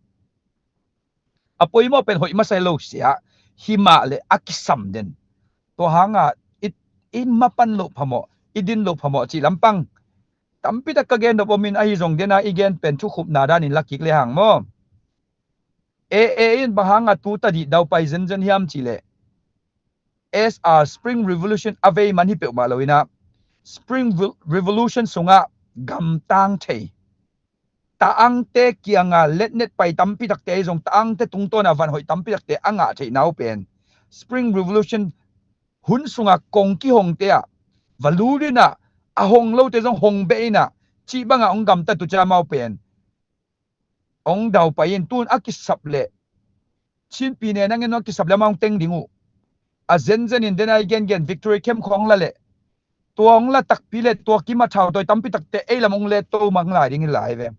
a poimawh pen hoih masa lo sia, himah le a kisam den. Tua hanga i, i mapan loh phamawh, i din loh phamawh cih lampang tampi tak ka gen dop om in, ahi zong dena i gen pen thukhupna danin la kik le hang maw? A A in bang hanga tu tadih daupai zenzen hiam cihleh, S R Spring Revolution a vei man hi peuhmah lo inah, Spring Vol-, Revolution sungah gamtang thei, ta-angte kianga letnet pai tampi takte, ahi zong ta-angte tungtawna van hoih tampi takte a ngah theihna uh pen Spring Revolution hun sunga kong kihongte ah va lut inah, a hong lote zong hong beh inah, cih banga hong gamtat uh ciah amau pen hong daupai in. Tun a kisap leh Chin pi ne nangin hong kisap leh amah hong teng ding uh. A zenzen in dena i gengen victory camp khawng la leh, tua hong la takpi leh tua kim a thau tawi tampi takte ei lam hong letto mang lai ding hi lai ve.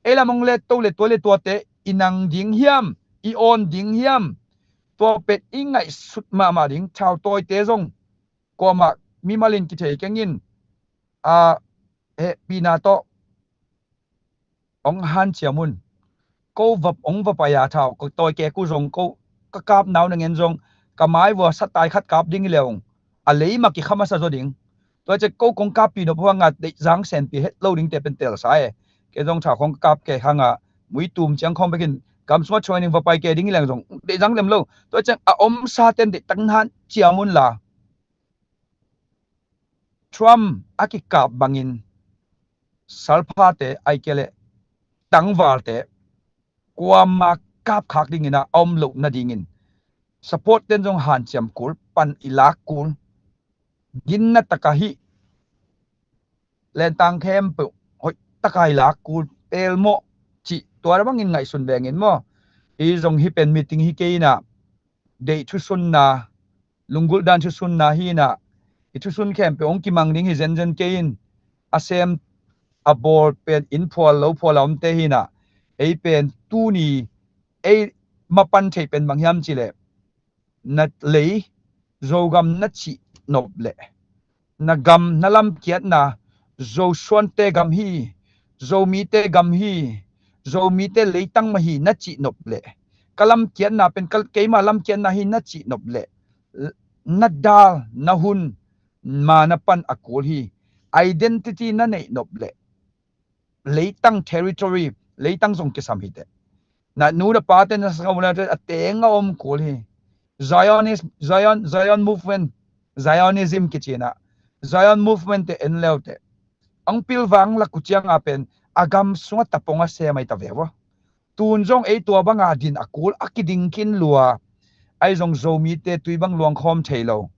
Ei lam hong letto le tua le tuate i nang ding hiam, i awn ding hiam? Tua pen i ngaihsut mahmah ding. Thau tawite zong kuamah mimalin kithei kengin, a, hehpihna tawh hong hanciam un. Ko va, hong va pai a thau, ko tawi kek uh zong ko ka kapna uh nangen zong ka mai vua satai khat kap ding hi leh hong a lei mah kikha masa zaw ding. Tua ciah ko kong kappih nop uh hanga deihzang senpi het lo dingte pen telsa e. Kei zong thau kong ka kap kei hanga mui tum ciang khawng bekin gam sungah training va pai kei ding hi leng zong deihzang lem lo. Tua ciah a omsaten deihtak hanciam unla, Trump a kikap bangin salphate, ahih kei leh tangvalte kuamah kapkhak dingin a om loh nadingin support ten zong hanciam kul, pan i lak kul, ginna taka hih lentang khempeuh hoih taka i lak kul, pelmawh cih tua bangin ngaihsun vengin maw. Hi zong hih pen meeting hi kei inah, deih thusunna, lunggulh dan thusunna hinah, i thusun khempeuh hong kimang ding hi zenzen kei in, a sem a bawl pen inn phual lo phual a omte hinah, ei pen tuni ei mapan theih pen bang hiam cihleh, na lei Zogam na cih nop leh, na gam na lamkiatna Zosuante gam hi, Zomite gam hi, Zomite leitang mah hi na cih nop leh, ka lamkiatna pen ka, keima lamkiatna hi na cih nop leh, na dal, na hun, ma na pan a kul hi. Identity na neih nop leh leitang territory, leitang zong kisam hiteh. Na nu na pate na sanggamte a teng a om kul hi. Zionist, Zion, Zion movement, Zionism kici inah, Zion movement te en leuteh, ang pilvang lak uh cianga pen a gam sungah tapong a sem ahi ta ve ua. Tun zong ei tua banga din a kul a kiding khin lua, Ahi zong Zomite tui bang luangkhawm thei lo.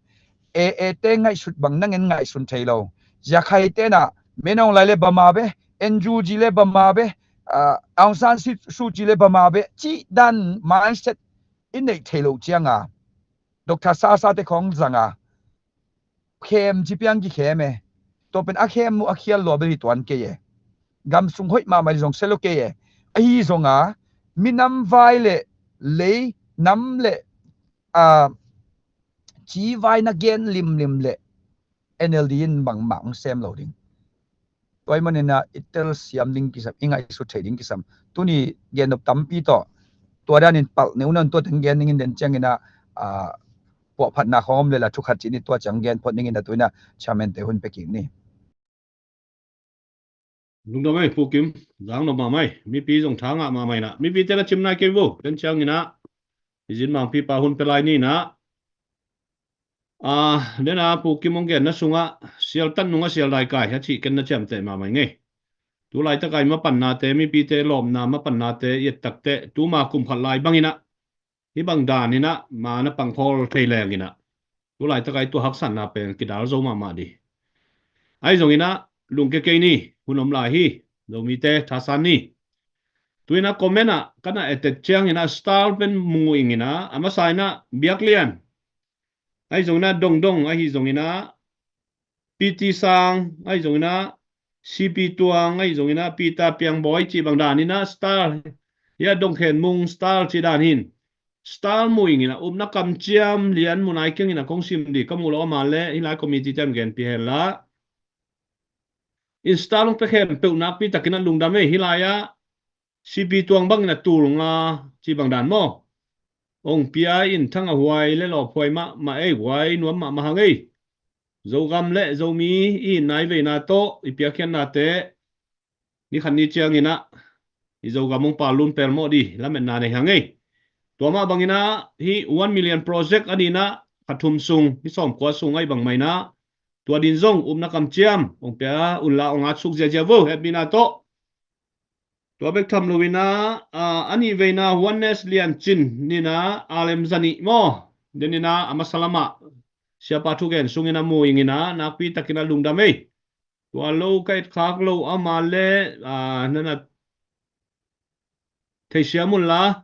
A A te ngaihsut bang nang en ngaihsun thei lo. Yakhaite na, Min Aung Hlaing le bama be, N U G le bama be, ah, Aung San Suu Kyi le bama be, cih dan mindset i neih thei lo cianga, Doctor Sasa te khawng zanga, khem ci piang kikhem e. Tua pen a khem mu a khial lua bel hi tuan kei e. Gam sung hoih mahmah zong sia lo kei e. Ahi zonga, minam vai le lei nam le, ah, ci vai na gen limlim le N L D in bangmah hong sem lo ding. Tua ahih manin ah i telsiam ding kisam, i ngaihsut thei ding kisam. Tuni gen nop tampi tawh, tua danin palh neu nawn tua teng gen dingin den ciangin ah, ah, puahphatna khawng om le la thu khat ci-in tua ciang gen phot dingin ah tu-in ah chairman te hun pia kik ni. Lungdam ei, Pu Kim, zang nop mahmah ei, mipi zong tha ngah mahmah in ah, mipite na cim nai kei vo, den ciangin ah, i zin mangpi pa hun pia lai ni in ah, ah, den a Pu Kim hong genna sungah, sial tat nungah sial dai kai, a cih ken na ciamteh mahmah i ngei. Tu laitakai mapannate, mipite lawpna mapannate, i et takte, tuma kum khat lai bangin ah, hih bang dan in ah, ma na pangkhawl thei leng in ah, tu laitakai tua haksatna pen kidal zo mahmah di. Ahi zongin ah, lungkia kei ni, hun om lai hi, Zomite, thasan ni. Tu-in ah comment ah, ka na et et ciangin ah, style pen mu ing in ah, a masa in ah, Biaklian. Ahi zongin ah, Dongdong, ahi zongin ah, P T Sang, ahi zongin ah, C P Tuang, ahi zongin ah, Peter Piangbawi, cih bang dan in ah, style. Hia Dong Khen Mung, style, cih dan hin. Style mu ing in ah, upna kamciam, lian mu nai keng in ah, kong sim di, ka muh lo a ma le, hih lai committee te in genpi hen la. In style hong pia khempeuh nakpi takin ah lungdam ei, hih lai ah, C P Tuang bangin a tul nga, cih bang dan maw. Ong pia in Thang a Huai le lawphuai mahmah ei, huai nuam mahmah hang ei. Zogam le Zomi i nai veina tawh, i piakkhiatnate, ni khat ni ciangin ah, i Zogam hong pal lun pelmawh di, lametna nei hang ei. Tua mah bangin ah, hih one million project a ding in ah, kha thum sung, hih sawmkua sung ahi bang mah in ah, tua ding zong, upna kamciam, ong pia un la, ong at suk ziazia vo, hehpihna tawh. Tua bek tham lo in ah, ah, a nih veina Oneness Lian Cin in ah, a lem za nih maw. Den in ah, a masa lamah, siapa thugen sungin a mu ing in ah, nakpi takin ah lungdam ei. Tua lo ka et khak lo a ma le, ah, na na theisiam un la.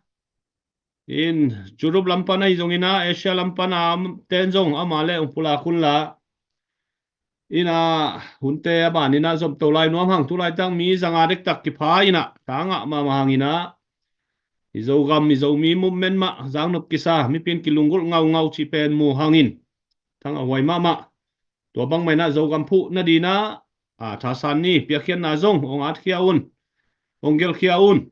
In Europe lam pan ahi zongin ah, Asia lam pan a ten zong a ma le ong pulak un la. In ah, hunte a ban in ah zomto lai nuam hang, tu laitak mi za nga dektak kipha in ah, tha ngah mahmah hang in ah, i Zogam, i Zomi movement mah, zang nop kisa, mipin kilunggulh ngaungau cih pen mu hang in, Thang a Huai mahmah. Tua bang mah in ah Zogam phuh na ding in ah, a, thasan ni, piakkhiatna zong, ong atkhia un, ong gelhkhia un.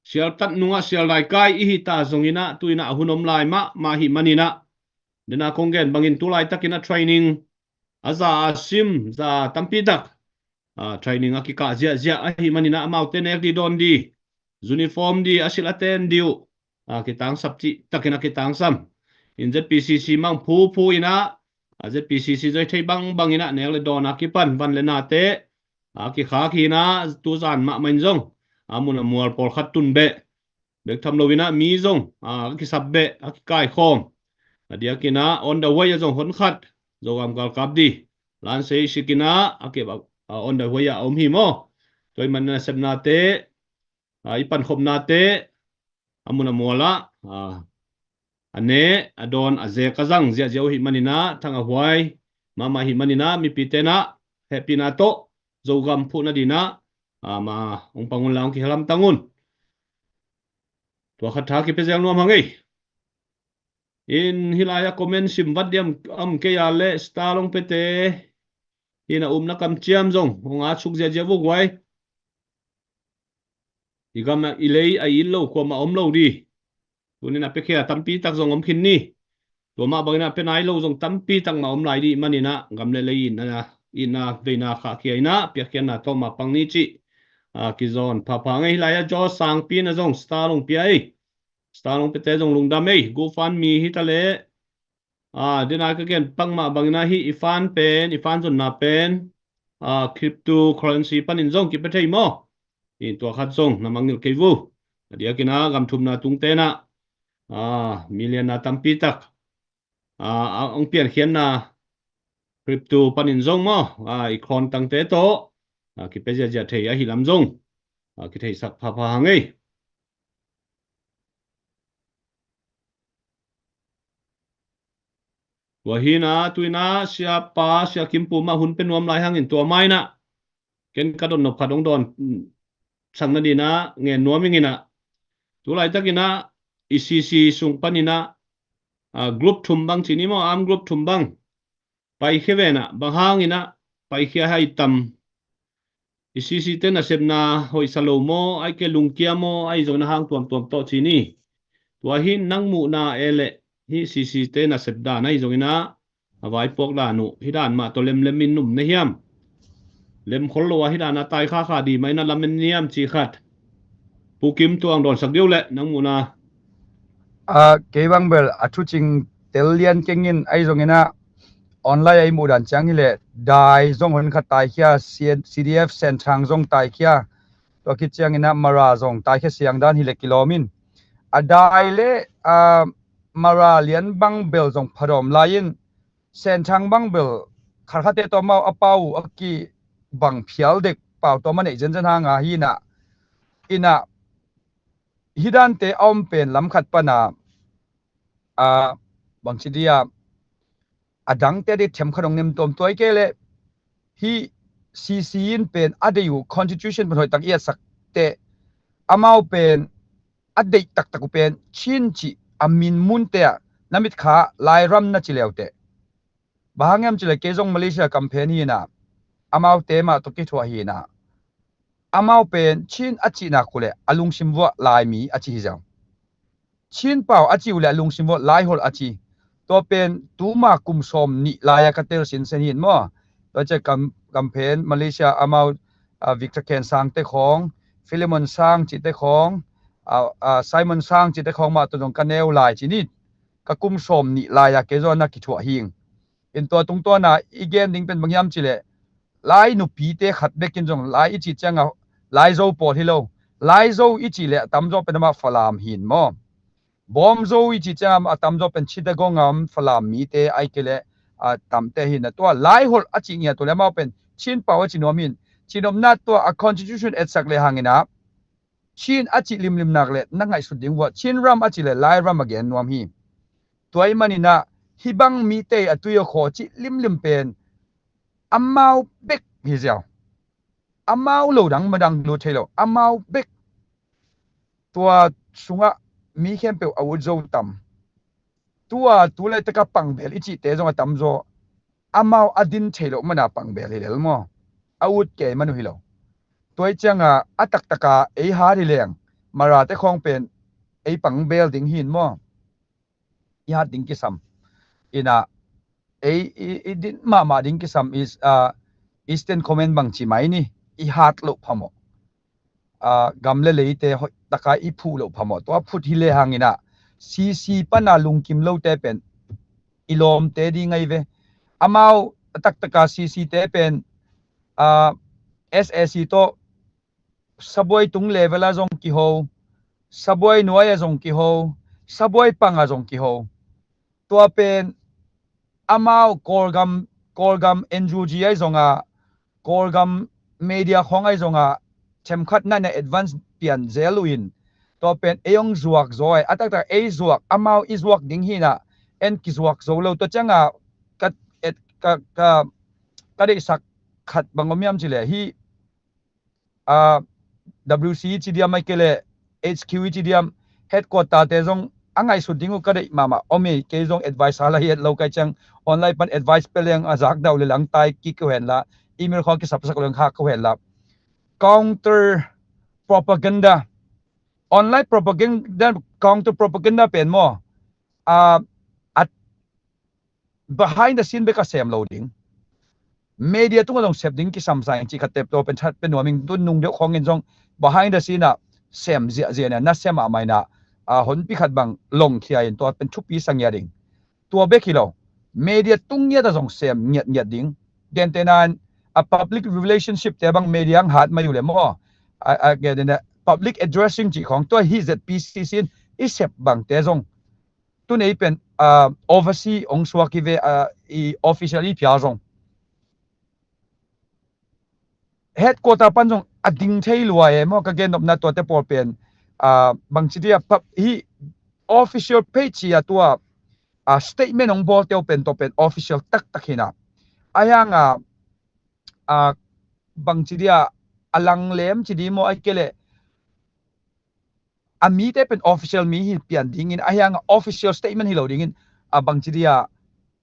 Sial tat nungah sial dai kai i hih ta zongin ah, tu-in ah a hun om lai mahmah ahih manin ah, den a kong gen bangin tu laitakin ah training, a za a sim, za tampi tak, ah, training a kikah ziahziah ahih manin ah, amaute nek di dawn di, uniform di, a silh a ten di uh, ah, kitangsap cih takin ah kitangsam. In Z P C C mah ong phuphu in ah, ah, Z P C C zoi thei bangbang in ah, nek le dawn a kipan, van le nate, a kikhak hi in ah, tu zan mahmah in zong, a mun a mual pawlkhat tun beh. Bek tham lo in ah mi zong, a, a kisap beh, a kikaikhawm. A diakin ah, on the way ah zong hon khat, Zogam galkap di. Lan sei sikin ah, a kep, a, on the way ah om hi maw. Tua ahih manin ah sepnate, a, i pankhopnate, a mun a mual ah, a, a ne, a dawn, a zek, a zang ziahziah uh ahih manin ah, Thang a Huai mahmah ahih manin ah, mipite in ah, hehpihna tawh, Zogam phuh na ding in ah, a, ma, ong pang un la, ong kihelamtang un. Tua khat tha kipia zel nuam hang ei. In hih lai-ah comment sim vat diam om kei a leh star long pete. Hih na upna kamciam zong hong at suk ziahziah vuk huai. I gam ah i lei a it lo kuamah om lo di. Tunin a piakhia tampi tak zong om khin ni. Tua mah bangin a pia nai lo zong tampi tak mah om lai dih manin ah gam le lei itna, itna veina khahkhia in ah piakkhiatna tawh mah pang ni cih, a, kizawn phapha ngei. Hih lai-ah Jaw Sangpi in ah zong star long pia ei. Star long piate zong lungdam ei. GoFundMe hi ta leh, a, dena ka gen pak mah bangin ah hih i fan pen, i fan zonna pen, a, cryptocurrency panin zong kipia thei maw? Hi tua khat zong na mangngilh kei vo. A diakin ah gam thumna tungte in ah, a, million na tampi tak, a, a, hong piankhiatna crypto panin zong maw, a, i khawn tangte tawh, a, kipia ziahziah thei ahi lam zong, a, kitheisak phapha hang ei. Tua hi na, tu in a, Siapa, Sia Kim Puma hun pe nuam lai hangin tua mai na, ken ka dot nop khat hong dawn, mm, sang na ding a, ngen nuam ing in a. Tu laitak in a, i C C sung panin a, a, group thum bang ci ni maw, arm group thum bang paikhia ve na, bang hangin a paikhia hai tam. I C C te nasepna hoihsa lo maw, ahih kei leh lungkia maw, ahi zongin a hang tuamtuam tawh ci ni. Tua hi nang muhna e leh, hi C C te nasep dan ahi zongin a, a vaipuak dan uh, hi dan mah tawh lemlem in um na hiam? Lemkhol lo a hi dan a tai khakha ding mah in a lamen niam ci khat. Pu Kim, tua hong dawnsak dih o leh, nang muhna. A, kei bang bel a thucing tel lian keng in, ahi zongin a online a i muh dan ciang hi leh, Dai zong hun khat taikhia, C-, C D F Senthang zong taikhia, tua khit ciangin a Mara zong taikhia siang dan hi leh kilawm in. A Dai leh, a, Mara lian bang bel zong phadawm lai in, Senthang bang bel khatkhatte tawh amau a pau uh a kibang phial dek, pau tawm a neih zenzen hang a hi na, in a, hi dante a om pen lam khat pan a, a, bangci dih a, a dangte a ding themkhat hong nem tuamtuam, ahih kei leh hi C C in pen a deih uh constitution pan hoih tak i etsak teh, amau pen a deih taktak uh pen Chin cih a min munte ah na mitkha Lairam na ci le uh teh. Bang hang hiam cih leh kei zong Malaysia campaign hi na, amaute mah tawh kithuah hi na, amau pen Chin a cih nak uh leh a lungsim vuah Laimi a ci hi ziau. Chin pau a cih uh leh a lungsim vuah Laiholh a ci. Tua pen tuma kum sawm nih lai-a ka tel sinsen hi maw. Tua ciang cam-, campaign Malaysia amau, a, Victor Kheng Sang te khawng, Philemon Sang cihte khawng, a, a, Simon Sang cihte khawng mah tawh zong ka neu lai ci ni. Ka kum sawm nih lai-a kei zong na kithuah hi ing. In tua tungtawn a i gen ding pen bang hiam cih leh, Lai nupite khat bek in zong Lai i cih ciang a Laizo pawl hi lo. Laizo i cih leh a tamzaw pen amah Falam hi maw. Bawmzo i cih ciang a tamzaw pen Chittagong a om Falam mite ahih kei leh, a, tamte hi na. Tua Laiholh a cih ngiat uh leh amau pen Chin pau a ci nuam hi. Cihnopna tua a constitution etsak leh hangin a Chin a cih limlim nak leh na ngaihsut ding uh a, Chin ram a cih leh Lairam a gen nuam hi. Tua ahih manin a hih bang mite a tui a khaw cih limlim pen amau bek hi ziau. Amau lo dang madang lut thei lo, amau bek. Tua sungah mi khempeuh a ut zo tam. Tua tu laitak a pangbel i cihte zong a tamzaw amau a din thei loh man a pangbel hi lel maw. A ut kei man uh hi lo. Tua ahih ciang a, a taktak a ei hat hi leng, Mara te khawng pen ei pangbel ding hi maw. I hat ding kisam. In a, ei, i, i din mahmah ding kisam is, a, Eastern Command bang ci mai ni, i hat loh phamawh. A, gam leh leite hoih tak a i phuh loh phamawh. Tua phut hi lehang in a, C C pan a lungkim lote pen i lawmte ding ahi ve. Amau a taktak a C C te pen, a, S A C tawh sabuai tung level ah zong kiho, sabuai nuai ah zong kiho, sabuai pang ah zong kiho. Tua pen amau Kawlgam, Kawlgam N U G ahi zong a, Kawlgam media khawng ahi zong a, themkhat na na advance pian zel uh in, tua pen ei hong zuak zaw ai, a taktak ei zuak, amau i zuak ding hi na, en kizuak zo lo. Tua ciang a ka, et, ka, ka, ka deihsak khat bang om hiam cih leh, hih a, W C i ci diam, ahih kei leh H Q i ci diam, headquarter te zong a ngaihsut ding uh ka deih mahmah om hi. Kei zong advice hal a hi et lo ka hih ciang, online pan advice pia leng a zakdah uh leh lang tai kik ko hen la, email khawng kisapsak leng khak ko hen la. Counter propaganda, online propaganda, counter propaganda pen maw, a, a behind the scene bek a sem lo ding. Media tungah zong sep ding kisam sa ing cih khat tep, tua pen that pia nuam ing. Tun nung deuh khawng in zong behind the scene ah sem ziahziah in a, na sem ah mah in a, a, honpi khat bang longkhia in tua pen thupi sa ngiat ding. Tua bek hi lo. Media tung ngiat ah zong sem ngiatngiat ding. Gentehna in a public relationship te bang media hong hat mai uh leh maw, a, a, gentehna public addressing cih khawng, tua hi Z P C C in i sep bangte zong tun ei pen, ah, overseas hong suak hi ve, ah, i official i phial zong. Headquarter pan zong a ding thei lua e maw, ka gen nopna tuate pawl pen, ah, bangci dia pap hi official page hi a tua, ah, statement hong bawl teu pen tua pen official taktak hi na. A hiang a, ah, bangci dia a lang lem ci di maw, ai ke le a mite pen official mi hi pian dingin a hiang a official statement hi lo dingin a bangci dia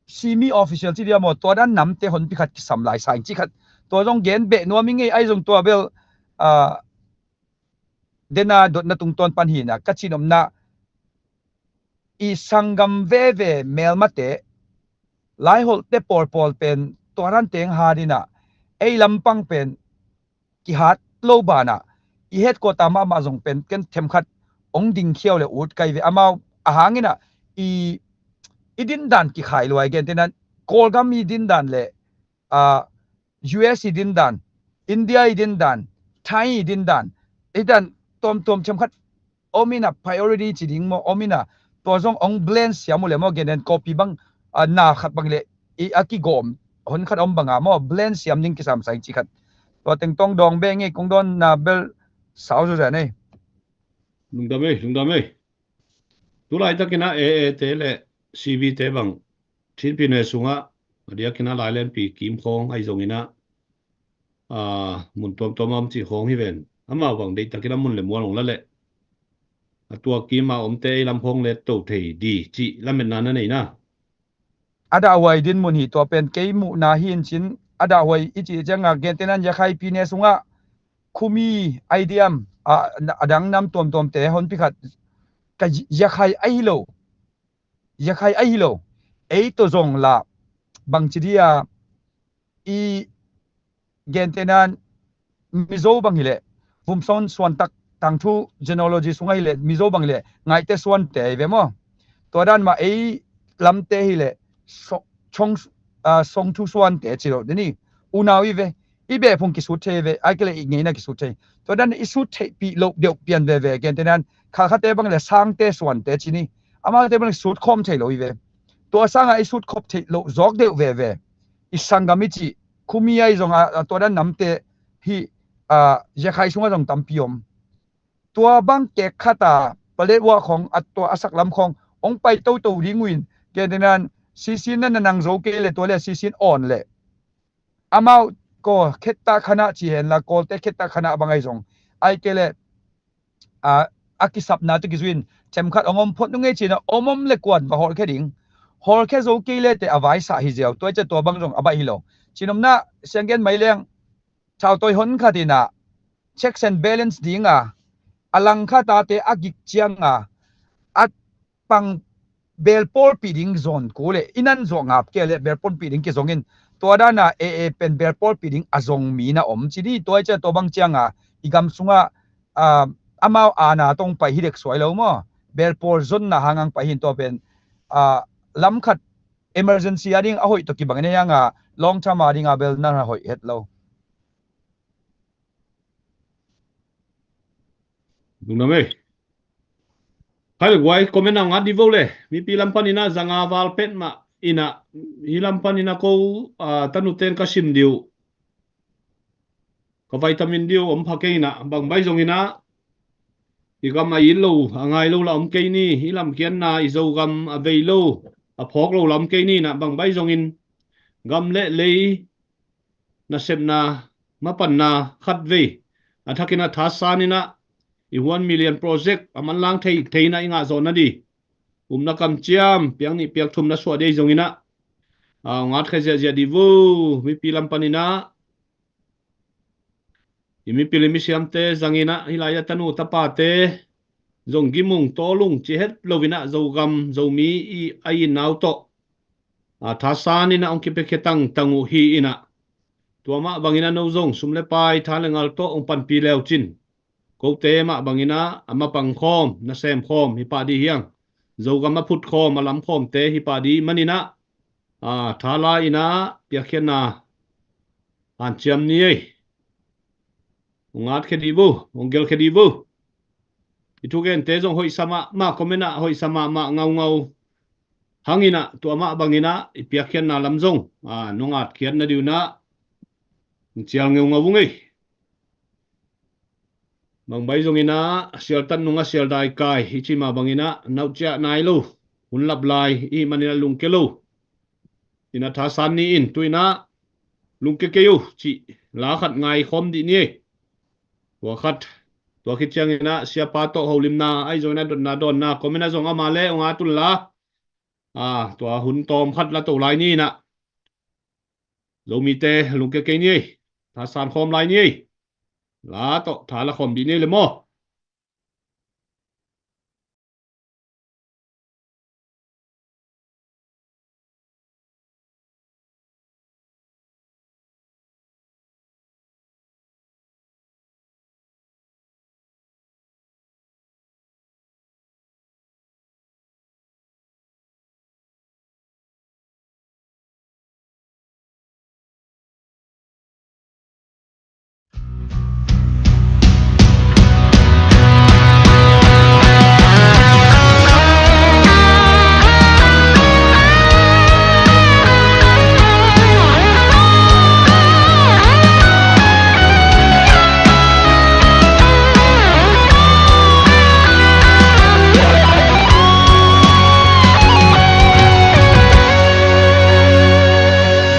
semi official ci dia maw, tua dan namte honpi khat kisam lai sang ci khat. Tua zong gen beh nuam i ngei ai zong tua bel, ah, dena dotna tungtawn pan hi na ka cin omna i sanggam veve melmate laiholhte pawlpawl pen tua dan teng ha dina ei lampang pen kihat lo banah i headquarter mahmah zong pen ken themkhat hong dingkhiau le ut kai ve amau a hangin ah i, i dindan kikhai luai gen tenan Kawlgam i dindan le, ah, U S i dindan, India i dindan, Thai i dindan, i dan tuamtuam themkhat om ina priority ci ding maw om ina tua zong hong blend siam uh le maw gen den copy bang, ah, na khat bang le i a kigawm hon khat om banga maw blend siam ding kisam sai ci khat. Tua teng tong dawng beng e kong dawn na bel sau zo zan e. Lungdam e, lungdam e. Tulai takina A A te le C B te bang Chinpi ne sungah a diakina lailenpi kim khawng ai zongina, ah, mun tuamtuam a om ci khawng hi ven. Amau bang deih takina mun le mual hong la le a tua kima omte ei lam khawng le to thei di ci lametna na neina. A dahhuai dinmun hi tua pen kei muhna hi in cin a dahhuai i cih cianga gen tenan Yakhai pi ne sungah khumi aidiam a, a dang nam tuamtuamte honpi khat ka Yakhai ahi lo. Yakhai ahi lo. Ei to zong la bangci dia i gen tenan Mizo bang hileh vumson suantak tangthu genealogy sungah hileh Mizo bang hileh ngaihte suante ahi ve maw? Tua dan mah ei lamte hileh so, chong, ah, songthu suante ci lo deni unau i ve i beh phung kisut thei ve ai kele i ngeina kisut thei. Tua dan i sut theihpih loh deuh pian veve gen tenan khakhate bang le sangte suante ci ni. Amaute bang le sut khawm thei lo i ve. Tua sanga i sut khop theih loh zawk deuh veve. I sanggam i cih khumi ai zong a, a tua dan namte hi, a, Yakhai sungah zong tampi om. Tua bang kek khata palet uah khong a tua a saklam khong hong pai toto ding uin ke denan sisin na na nang zo kei le tua le sisin awn le amau ko khetta khana ci hen la Kawlte khetta khana bang ai zong ai ke le a, a kisapna tu kizuin themkhat hong om phot nungei cina om om le kuan va hawlkhe ding. Hawlkhe zo kei le te a vaisah hi ziau tua i ca tua bang zong a baih hi lo. Cinomna sianggen mai leng thautoi hon khat ina checks and balance dinga a langkhatate a gik cianga a pang belpawlpih ding zon ku le inan zuah ngap ke le belpawlpih ding kizongin tua dana e e pen belpawlpih ding a zong mi na om ci ni tua i ca tua bang cianga i gam sungah, ah, amau ana tong pai hi dek suai lo maw? Belpawl zonna hangang pai hin tua pen, ah, lamkhat emergency a ding a hoih to kibang ina hianga long term a dinga bel na hoih het lo. Lungdam ei. Khai le guai comment a ngat di vo le mipi lam pan ina zanga val pet mah ina hi lam pan ina ko, ah, tanu ten ka sim diu. Ka vitamin diu om pha kei ina bang bai zong ina i gam a it lo a ngai lo la om kei ni i lam kianna i Zogam a vei lo a phawk lo la om kei ni ina bang bai zongin gam le lei nasepna mapanna khat vei a thakin a thasan ina i one million project a manlang thei theina i ngah zawhna di umna kamciam piak nih piak thum na suah dei zong ina a ngat khe ziahziah di vo mipi lam pan ina i mipil i misiamte zangin ah hilai a tanu tapate zong gimung tawlung ci het loin ah Zogam Zomi i a innau tawh a thasan in ah hong kipiakhia tangtang uh hi in ah tua mah bangin a no zong sum le pai tha le ngal tawh hong panpi leu cin kote mah bangin ah a mapang khawm nasem khawm hi pah dih hiang Zogam a phut khawm a lam khawmte hi pah dih manin ah a thala in ah piakkhiatna hanciam ni ei. Hong ngat khe dih vo, hong gel khe dih vo. I thugente zong hoihsa mahmah comment ah hoihsa mahmah ngaungau Hang in ah tua mah bang in ah i piakkhiatna lam zong, a, nong atkhiat nading un ah hong cial ngeungau ung ei. Bang bai zong in ah sialtat nung a sialdai kai i cih mah bang in ah nauh ciah nai lo, hun lap lai i hih man in ah lungkia lo in ah thasan ni in, tu in ah lungkia kei o cih la khat ngai khawm dih ni ei. Tua khat, tua khit ciang in ah siapa tawh holimna, ahi zong in ah dotna dawnna, comment ah zong ama le hong at un la, a, tua hun tawm khat la to lai ni in ah Zomite lungkia kei ni ei. Thasan khawm lai ni ei. La tawh tha la khawm dih ni ei le maw.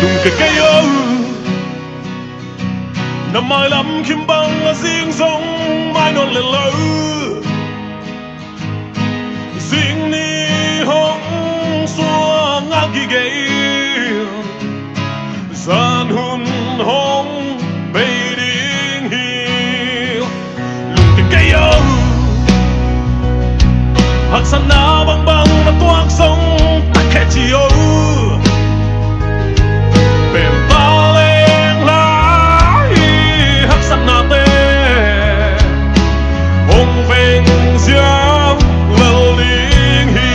Lungkia kei o. Na mailam khim bang a zing zong mai nawn lel lo. Zing ni hong suak ngah gige. Zan hun hong bei ding hi. Lungkia kei o. Haksatna bangbang na tuak zong tak khe ci o. Pempa leng lai haksatnate hong veng ziau lel ding hi.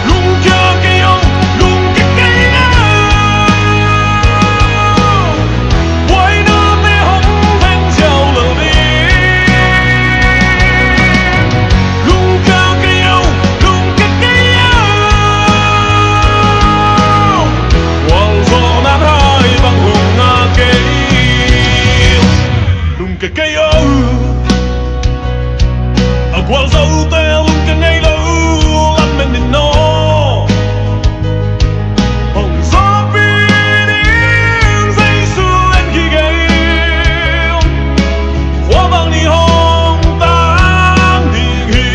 Lungkia kei o, lungkia kei o. Buainate hong veng ziau lel ding. Lungkia kei o, lungkia kei o. Gualzawhna hai bang hong ngah kei. Lungkia kei o. A gualzote lungkia ngei lo, lamen in aw. Hong zawhpih ding Jesu en gige. Khua bang ni hong tang ding hi.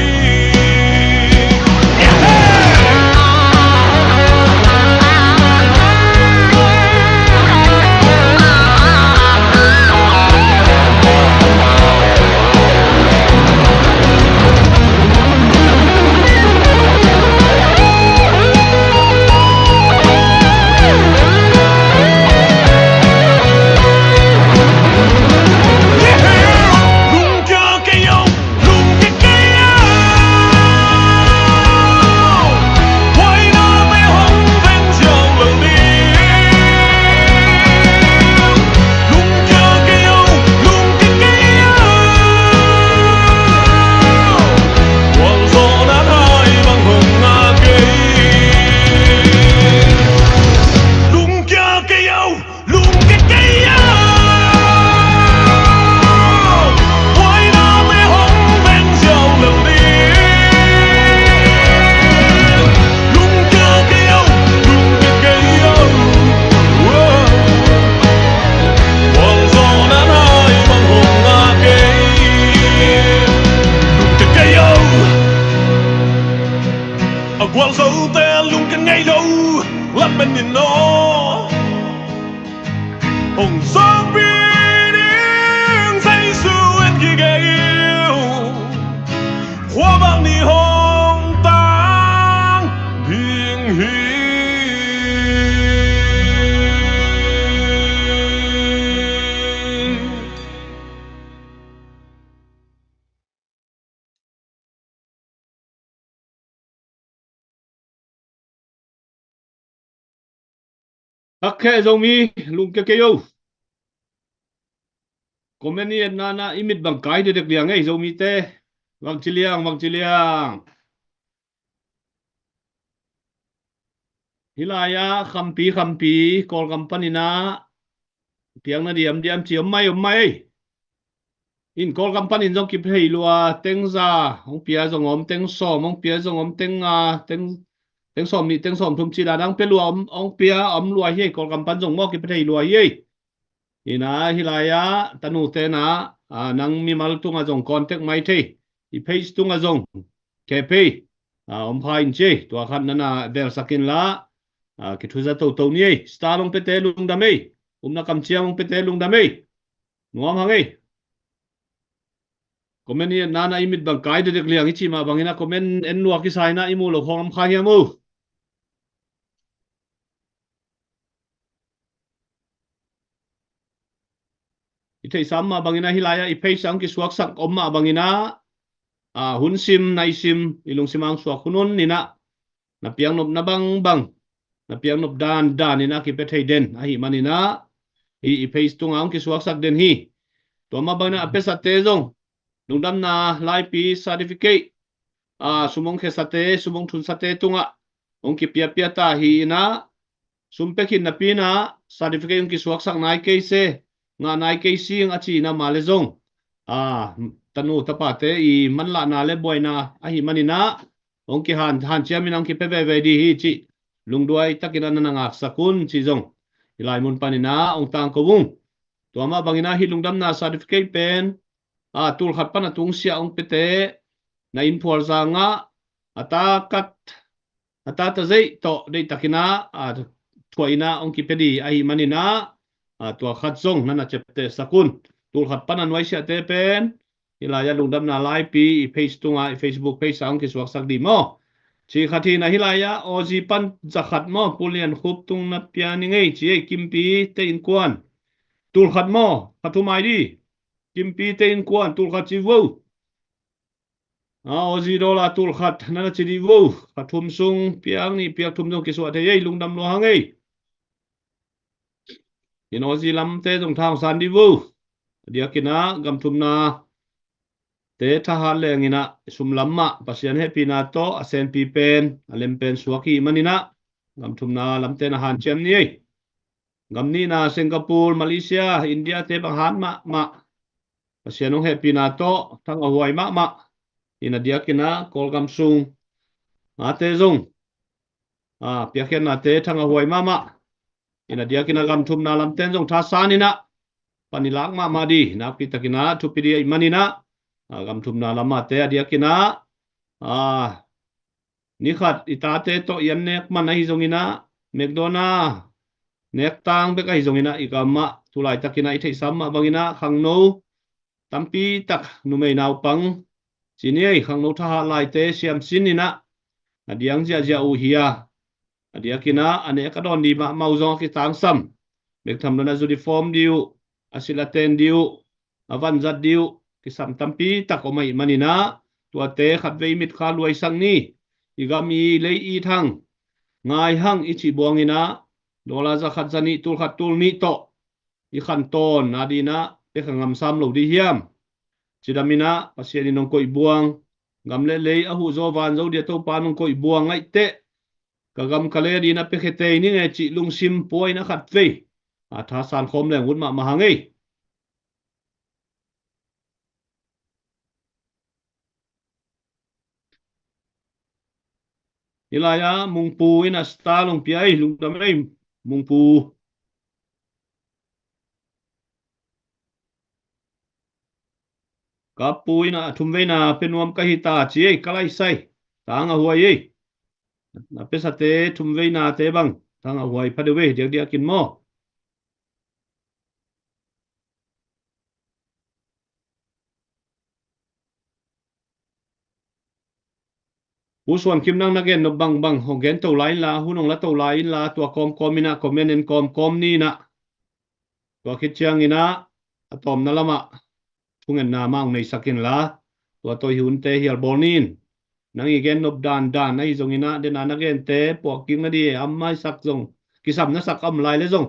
Lungkia kei o, lungkia kei o. Buainate hong veng ziau lel ding. Lungkia kei o, lungkia kei o. Gualzawhna hai bang hong ngah kei. Lungkia kei o. A gualzote lungkia ngei lo, lamen in aw. Hong zawhpih ding Jesu en gige. Khua bang ni hong tang ding hi. Hak kheh Zomi, lungkia kei o. Comment i etna na i mit bang kai dekdek liang ei Zomite. Vang ci liang, vang ci liang. Hih lai-ah khampi khampi Kawlgam panin ah piakna diamdiam ci om mai om mai. In Kawlgam panin zong kipia thei lua, teng za hong pia zong om, teng sawm hong pia zong om, teng nga, teng, teng sawm nih, teng sawm thum ci dan hong pia lua om, hong pia om lua hi ei. Kawlgam pan zong maw kipia thei lua hi ei. Ina hih lai-ah tanute na, a, nang mimal tungah zong contact mai thei, i page tungah zong khe phei, a, om pha in ci ei. Tua khat nana velsak inla, a, kithuza toto ni ei. Star hong piate lungdam ei. Upna kamciam hong piate lungdam ei. Nuam hang ei. Comment i etna na i mit bang kai dedek liang i cih mah bangin ah comment en lua kisa in ah i muh loh khawng om kha hiam uh? I theihsa mah bangin ah hih lai-ah i page ah hong kisuaksak om mah bangin ah, a, hun sim, nai sim, i lungsim ah hong suak hun hun in ah na piaknopna bangbang, na piaknop dandan in ah kipia thei den ahih manin ah, i, i page tungah hong kisuaksak den hi. Tua mah bangin ah a piasate zong lungdamna laipi certificate, a, sum hong khesate, sum hong thunsate tungah hong kipiapia ta hi in ah, sum pia khin napi in ah certificate hong kisuaksak nai kei se, ngah nai kei sing a ci in ah mah le zong, a, tanu tapate i manlahna le buaina ahih manin ah hong kihan, hanciam in ah hong kipia veve dih hi cih lungduai takin ah na na ngaksak un cih zong hih lai mun panin ah hong tangko ung. Tua mah bangin ah hih lungdamna certificate pen, a, tulkhat pan a tungsiah hong piate na inn phualzang ah a takat, a tata zeih tawh deihtakin ah, a, thuah in ah hong kipia dih ahih manin ah, a, tua khat zong na na ciaptehsak un. Tulkhat pan a nuaisiahte pen hih lai-ah lungdamna laipi i page tungah, i Facebook page ah hong kisuaksak dih maw? Ci khat hi in ah hih lai-ah Aussie pan za khat maw, Pu Lian Khup tung na pia ni ngei ci ei. Kimpi te innkuan tulkhat maw, khat thum ai dih. Kimpi te innkuan tulkhat ci vo. A, Aussie dollar tulkhat na na ci dih vo. Khat thum sung piak nih piak thum zong kisuah thei ei, lungdam lua hang ei. In Aussie lamte zong tha hong san dih vo. A diakin ah gam thumna te thahat leng in ah sum lam mah Pasian hehpihna tawh a senpi pen, a lem pen suak hi manin ah gam thumna lamte na hanciam ni ei. Gam nihna Singapore, Malaysia, India te bang hat mahmah. Pasian hong hehpihna tawh thangah huai mahmah. In a diakin ah Kawlgam sung ate zong, a, piakkhiatnate thangah huai mahmah. In a diakin ah gam thumna lamten zong thasan in ah pan i lak mahmah dih, nakpi takin ah thupi dih ahih manin ah, a, gam thumna lamate a diakin ah, a, ni khat i tate tawh i an nek man ahi zongin ah, McDonald nek tang bek ahi zongin ah, i gam ah tu laitakin ah i theihsa mah bangin ah khangno tampi tak, numei naupang ci ni ei, khangno thahat laite siamsin in ah a diang ziahziah uh hi a, a diakin ah a nek a dawn dih mahmah uh zong a kitangsam. Bek tham lo in ah uniform dih uh, a silh a ten dih uh, a vanzat dih uh kisam tampi tak om ahih manin ah, tuate khatvei mitkha luaisak ni. I gam i lei it hang, ngai hang i cih buangin ah, dollar za khat za nih, tul khat tul nih tawh i khantawn a dih in ah pia kha ngam sam lo dih hiam? Cidam in ah Pasian in hong koih buang, gam le lei a huh zaw van zo dih a Topa in hong koih buang ngaih teh, ka gam ka lei a dih in ah pia khe tei ning e cih lungsim pua in ah khatvei, a, thasan khawm leng ut mahmah hang ei. Hih lai-ah Mungpu in ah star hong pia ei, lungdam ei Mungpu. Kapu in ah a thumveina pia nuam ka hi ta ci ei, ka laisai. Thangah huai ei. Na piasate thumveinate bang thangah huai pha deuh ei, diakdiakin maw? Pu Suan Kim, nang na gen nop bangbang hong gen to lai inla, hun hong la to lai inla, tua kawmkawm in ah comment en kawmkawm ni in ah. Tua khit ciangin ah a tawpna lamah thungetna mah hong neisak inla, tua tawh i hunte hial bawl ni in. Nang i gen nop dandan ahi zongin ah, den a na gente puahkik nading a maisak zong, kisam na sak a om lai le zong,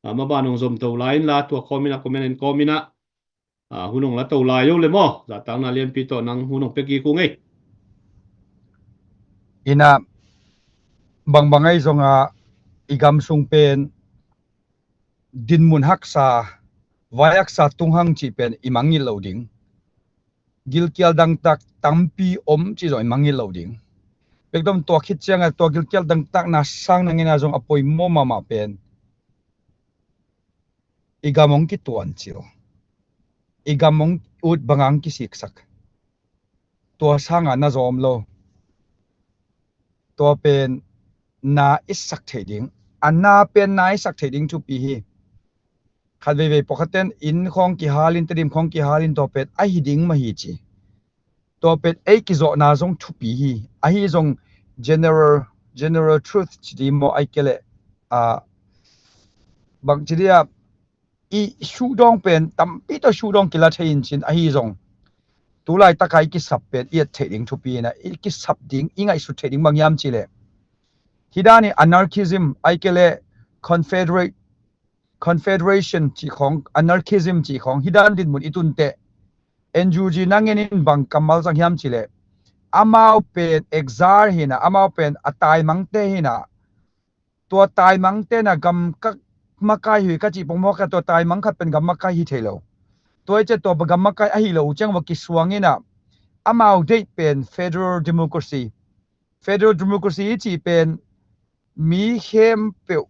a, maban hong zom to lai inla, tua kawm in ah comment en kawm in ah, a, hun hong la to lai uh le maw? Zahtakna lianpi tawh nang hun hong pia kik ung ei. In ah, bangbang ahi zongah i gam sung pen dinmun haksa, vai haksa tung hang cih pen i mangngilh lo ding. Gilkial dangtak tampi om cih zong i mangngilh lo ding. Bekdom tua khit ciangah tua gilkial dangtakna sang nangena zong a poimaw mahmah pen i gam hong kituancil, i gam hong ut banga hong kisiksak. Tua sangah na zawm lo. Tua pen na i sak theih ding, a na pen na i sak theih ding thupi hi. Khat veivei pawlkhatten inn khawng kihalin, Tedim khawng kihalin tua pen ahi ding mah hi ci. Tua pen ei kizawhna zong thupi hi. Ahi zong general, general truth ci ding maw, ai kei leh, ah, bang ci dia, i sudawng pen tampi tawh sudawng kila thei in cin, ahi zong tu laitaka i kisap pen i et theih ding thupi ina, i kisap ding, i ngaihsut theih ding bang hiam cih leh, hih dan i anarchism ai kei leh confederate, confederation cih khawng, anarchism cih khawng, hih dan dinmun i tun teh N U G na ngen in bang kammal zang hiam cih leh, amau pen exile hi ina, amau pen a taimangte hi ina, tua taimangte na gam ka makai hi ka cih pongmawk a, tua taimang khat pen gam makai hi thei lo. Tua i ciah tua gam makai ahi lo uh ciang va kisuang ina, amau deih pen federal democracy. Federal democracy i cih pen mi khempeuh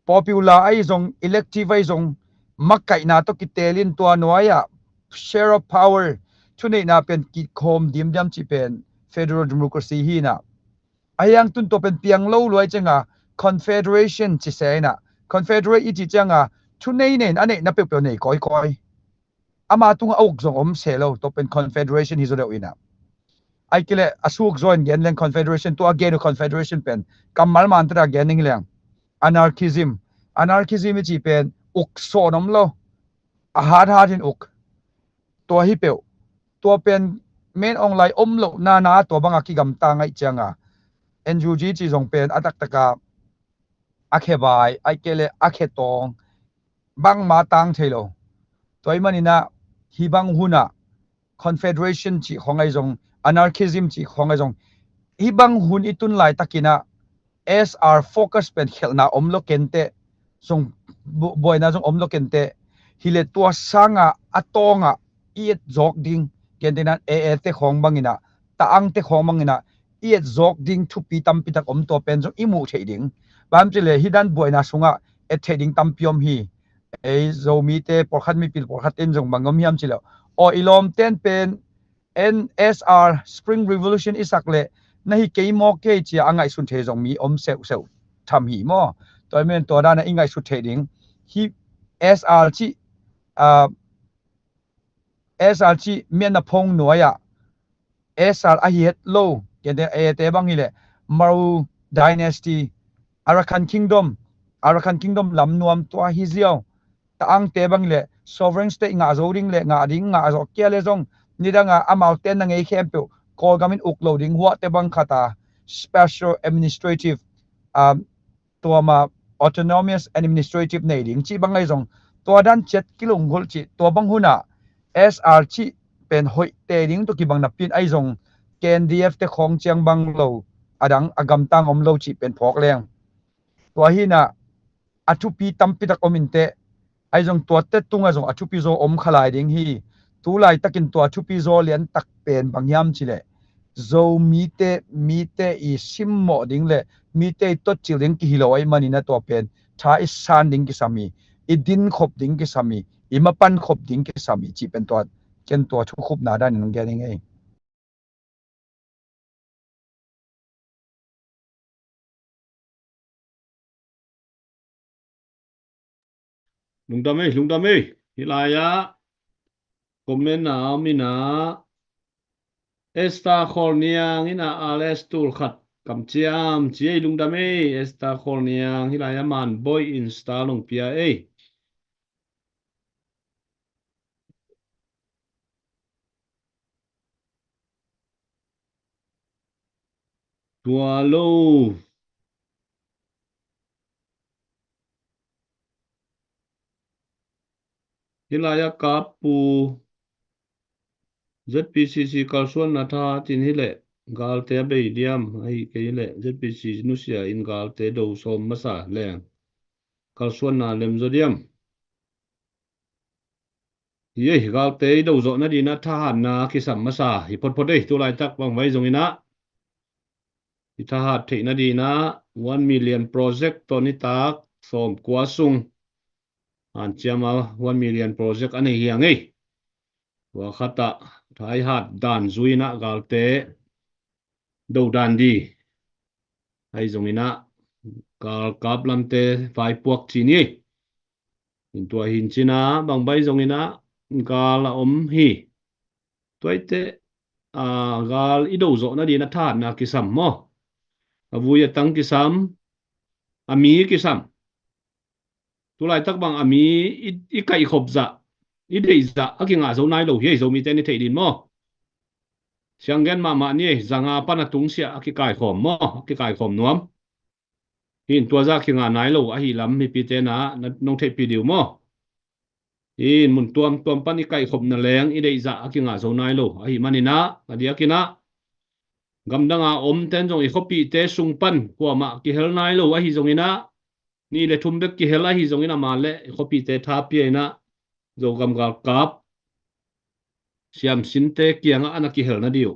popular ahi zong, elective ahi zong, makaihna tawh kitelin tua nuai-ah share of power, thuneihna pen kikhawm dimdiam cih pen federal democracy hi ina. Ahi hang tun tua pen piang lo luai cianga confederation ci se ina. Confederate i cih cianga thunei nei in a neihna peuhpeuh nei kawikawi. Ama tungah a uk zong om se lo, tua pen confederation hi zaw deuh ina. Ai kei leh a suk zaw in gen leng confederation, tua a gen uh confederation pen kammal man tawh a gen ning hi leng. Anarchism. Anarchism i cih pen uk sawn om lo. A hathat in uk. Tua hi peuh. Tua pen men ong lai om loh nana tua banga kigamta ngaih cianga N U G cih zong pen a taktaka a khe vai, ai kei leh a khe tawng, bangmah tang thei lo. Tua ahih maninah hih bang hunah confederation cih khawng ahi zong, anarchism cih khawng ahi zong, hih bang hun i tun laitakinah S R focus pen khelhna om lo kenteh, zong bu-, buaina zong om lo kenteh. Hileh tua sangah a tawngah i et zawk ding, kenteh nan A A te khawng banginah, ta-ang te khawng banginah i et zawk ding thupi tampitak om, tua pen zong i muh theih ding. Bang hiam cih leh hih dan buaina sungah et theih ding tampi om hi. Ei Zomite pawlkhat, mipil pawlkhat in zong bang om hiam cih leh, aw, i lawmten pen N S R, Spring Revolution i sak leh na hi kei maw kei cia a ngaihsun thei zong mi om seuhseuh tham hi maw? Tua ahih manin tua dana i ngaihsut theih ding. Hih S R cih, ah, S R cih miatna phone nuai-ah S R ahi het lo, kei te, A A te bang hileh Maurya Dynasty, Arakan Kingdom, Arakan Kingdom lam nuam tua hi ziau. Ta-angte bang hileh sovereign state ngah zo ding leh ngah ding, ngah zawh kei leh zong nidanga amaute na ngei khempeuh Kawlgam in uk lo ding, huahte bang khata special administrative, um, tua ma autonomous administrative nei ding cih bang ahi zong, tua dan ciat kilunggulh cih, tua bang hunah S R cih pen hoih tei ding tawh kibang napi in ahi zong, K N D F te khawng ciang bang lo, a dang a gamtang om lo cih pen phawk leng. Tua hinah a thupi tampitak om inteh, ahi zong tuate tungah zong a thupi zaw om kha lai ding hi. Tu laitakin tua thupi zaw liantak pen bang hiam cih leh, Zomite, mite i simmawh ding leh mite i totcil ding kihi lo ahih maninah tua pen tha i san ding kisam hi, i din khop ding kisam hi, i mapan khop ding kisam hi cih pen tua, ken tua thukhupna danin hong gen ing ei. Lungdam ei, lungdam ei. Hih lai-ah comment a om inah, Esther Khawlniang inah R S tul khat kamciam ci ei, lungdam ei. Esther Khawlniang, hih lai-ah Manboih in star hong pia ei. Tua lo. Hih lai-ah Kapu Z P C C kalsuanna tha cin hileh Galte a bei diam, ahi kei leh Z P C nusia in galte do sawm masa leng kalsuanna lem zaw diam? Hi ei, galte i do zawh nadinah thahatna kisam masa hi photphot ei. Tulaitak bang vai zonginah i thahat theih nadinah one million project tawh nitak sawmkua sung hanciam a one million project a nei hi a ngei. Tua khatah thaihat dan zuinah galte do dan di. Ahi zonginah galkap lamte vaipuak ci ni. In tua hin cinah bang bai zonginah gal a om hi. Tuaite a gal i do zawh nadinah thahatna kisam maw? A vui a tang kisam, a mi kisam. Tulaitak bang a mi i, i kaihkhop zah, i deih zah a kingah zo nai lo hi ei, Zomite ni theih din maw? Sianggen mahmah ni ei, zanga pan a tungsiah a kikaikhawm maw? A kikaikhawm nuam. Hin tua zah kingah nai lo ahi lam mipite na, na nong theihpih diu maw? Hin mun tuamtuam pan i kaihkhopna leng i deih zah a kingah zo nai lo ahi maninah, a diakinah gamdanga om ten zong i khuapihte sung pan kuamah kihel nai lo ahi zonginah, ni le thum bek kihel ahi zongin amah le i khuapihte tha pia inah Zogam galkap siamsinte kiangah a na kihel na diu.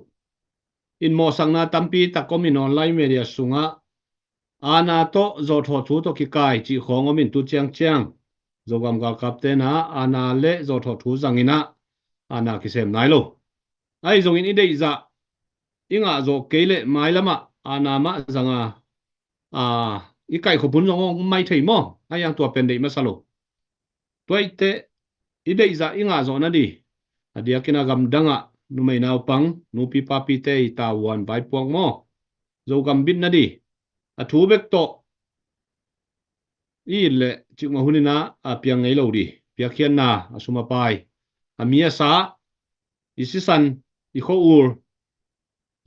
In mawhsakna tampi tak om in online media sungah aana tawh zawhthawh thu tawh kikai cih khawng om in tu ciangciang Zogam galkapte na aana le zawhthawh thu zanginah aana kisem nai lo. Ahi zongin i deih zah i ngah zawh kei leh mailamah aana mah zanga a, i kaihkhop hun zong om mai thei maw? Ahi hang tua pen deih masa lo. Tuaite i deih zah i ngah zawh na di. A diakin a gamdangah numei naupang, nupi papite i tavuan vaipuak maw? Zogam bit na di. A thu bek tawh i it leh cikmah huninah a piang ngei lo di. Piakkhiatna a sum a pai, a mi a sa, i sisan, i khua-ul,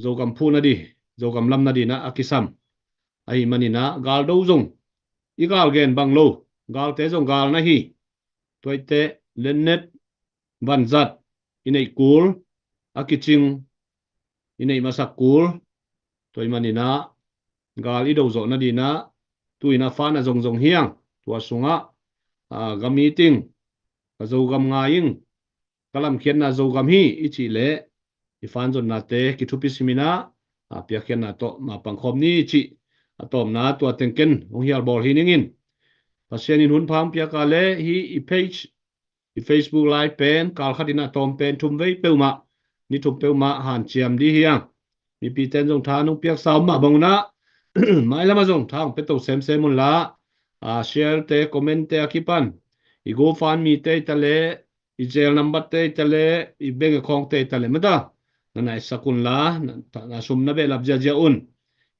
Zogam phuh na di, Zogam lam na dinah a kisam. Ahi maninah gal do zong i gal gen bang lo, galte zong gal na hi. Tuaite lennet vanzat i neih kul, a kicing i neih masak kul. Tua i maninah gal i do zawh na dinah tu-in a fan a zongzong hiang, tua sungah a, gam i ting, ka Zogam ngai ing, ka lamkhiatna Zogam hi i cih leh i fan zonnate kithupi siminah a, piakkhiatna tawh mapang khawm ni cih a tawmna tua tengken hong hial bawl hi ningin. Pasian in hun pha hong piak a leh hi i page, i Facebook live pen kalkhat inah tawm pen thum vei peuhmah, ni thum peuhmah hanciam di hiang. Mipite in zong tha nong piaksa om mah bangunah mailamah zong tha hong pia to semsem unla, a, share te, comment te a kipan i GoFundMe te i ta leh, i Zelle number te i ta leh, i bank account te i ta leh mata na naisak unla, na, na sum na behlap ziazia un.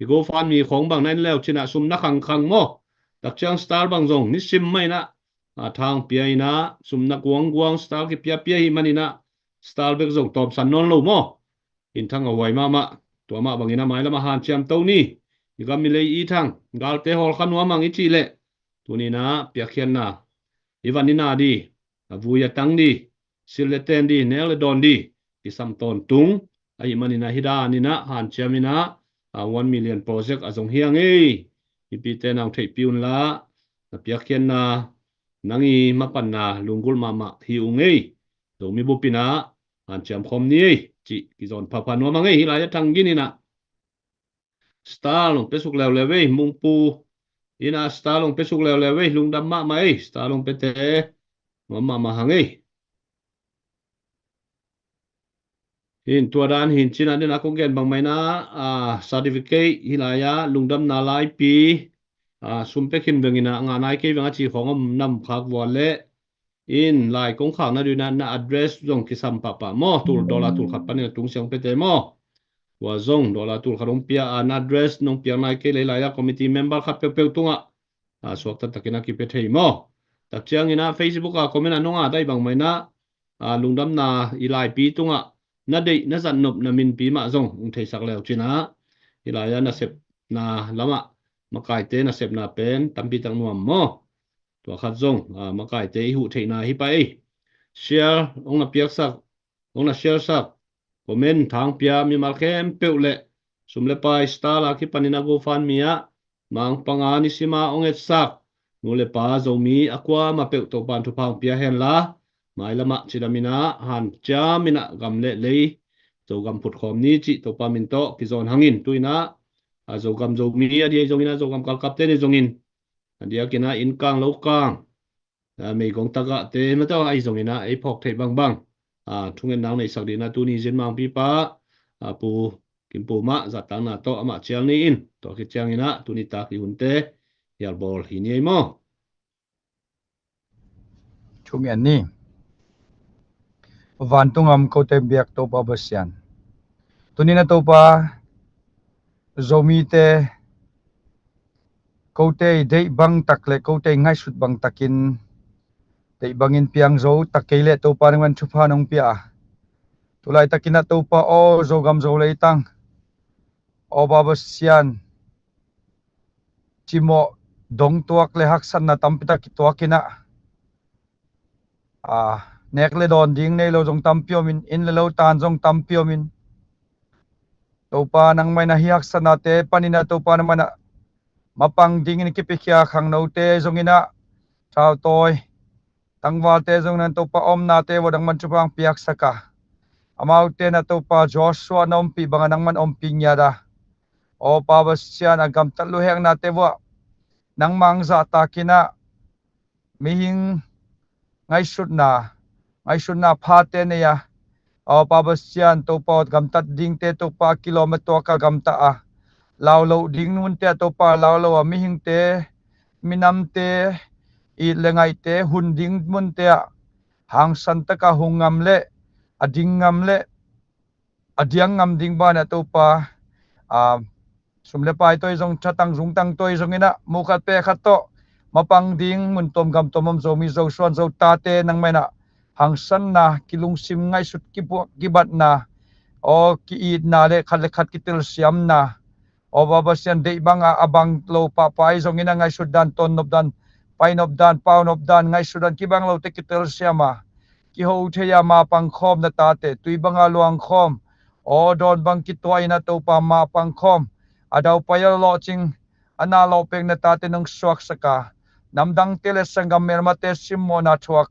I GoFundMe khawng bang na en leu cinah sum na khangkhang maw? Takciang star bang zong nisim mah inah a, tha hong pia inah sum na guangguang star kipiapia hi maninah star bek zong tawmsan nawn lo maw? In thang a huai mahmah, tua mah bangin a mailamah hanciam to ni. I gam i lei i thang, galte hawlkha nuam ang i cih leh tuninah piakkhiatna i van i na di, a vui a tang di, sil le ten di, nek le dawn di, kisam tawntung. Ahi maninah hi daninah hanciam inah a, one million project a zong hiang ei. Mipite na hong theihpih unla, na piakkhiatna nang i mapanna lunggulh mahmah hi ung ei. Zomi bup inah hanciam khawm ni ei cih kizawn phapha nuam ang ei. Hih lai-ah thang gin inah star long pe suk leuleu ei. Mungpu inah star long pe suk leuleu ei. Lungdam mahmah ei. Star long pete nuam mahmah hang ei. Hin tua dan hin cinah den a kong gen bangmah inah a, certificate hih lai-ah lungdamna laipi a, sum pia khin veng inah ngah nai kei veng a ci khawng om nam khak vua leh in lai kong khak na ding inah na address zong kisam pahpah maw? Tul dollar tul khat panin a tung siang pete maw? Tua zong dollar tul khat hong pia a, na address nong piak nai kei leh lai-ah committee member khat peuhpeuh tungah a, suakta takin a kipia thei maw? Takciang inah Facebook a comment a nong at ahi bangmah inah a, lungdamna i laipi tungah na deih na zatnop na minpi mah zong hong theisak leu cinah hih lai-ah nasepna lamah makaite nasepna pen tampi tak nuam maw? Tua khat zong a, makaite i huh theihna hi pah ei. Share hong na piaksak, hong na share sak, comment tha hong pia mimal khempeuh leh sum le pai star la kipanin a GoFundMe ah Mang panga nisima hong etsak nu le pa Zomi a kuamah peuh Topan thupha hong pia henla, mailamah cidam inah hanciam inah gam le lei Zogam phutkhawm ni cih Topa min tawh kizawn hangin tu inah a Zogam Zomi a dia zongin a Zogam kalkapte ni zongin a diakin ah inn kang lo kang a meigong tagahte matawh ahi zongin ah ei phawk theih bangbang a thungen nang neihsak dingin ah tuni zin mangpipa a Pu Kim Pu mah zahtakna tawh amah cial ni in tua khit ciangin ah tuni tak i hunte hialbawl hi ni ei maw? Thungen ni. Vantung a om kote biak Topa Pasian, tuni na Topa Zomite kote i deih bangtak le kote i ngaihsut bangtakin deih bangin piang zo tak kei leh Topa nang man thupha nong pia a, tulaitakin ah Topa aw Zogam Zo leitang aw Baba Sian cimawh dongtuak le haksatna tampitak kituakin ah a nek le dawn ding nei lo zong tampi om in, inn le lo tan zong tampi om in, Topa nangmah in ah hih haksatnate panin ah Topa nangmah in ah mapang dingin kipiakhia khangnote zongin ah thautawi tangvalte zongin ah Topa omnate vua nangman thupha hong piaksak a, amaute na Topa Joshua na ompih bangin nangman ompih ngiat a, aw Baba Sian a gamtat luheknate vua nangmah hong zahtakin ah mihing ngaihsutna ngaihsutna phate nei a, aw Baba Sian Topa gamtat dingte Topa kilawm a tuak a gamtat a, lau loh ding munte ah Topa lau lo a mihingte minamte it le ngaihte hun ding munte ah hangsan taka hung ngam le a ding ngam le a diang ngam ding banah Topa a sum le pai tawi zong thatang zungtang tawi zongin ah mu khat pe khat tawh mapang ding mun tuam gam tuam om Zomi Zo suan Zo tate nangmah in ah hangsanna kilungsim ngaihsut kibuak kibatna aw ki-itna le khat le khat kitelsiamna aw Baba Sian deih banga a bang lo pahpai zongin ah ngaihsut dan tawnnop dan painop dan paunop dan ngaihsut dan kibang lote kitelsiam a kiho thei a mapang khawm na tate tui banga luang khawm aw dawn bang kituah in ah Topa mapang khawm a daupai a lawhcing a na lawhpek na tate nong suaksak a namdangte le sanggam melmate simmawhna thuak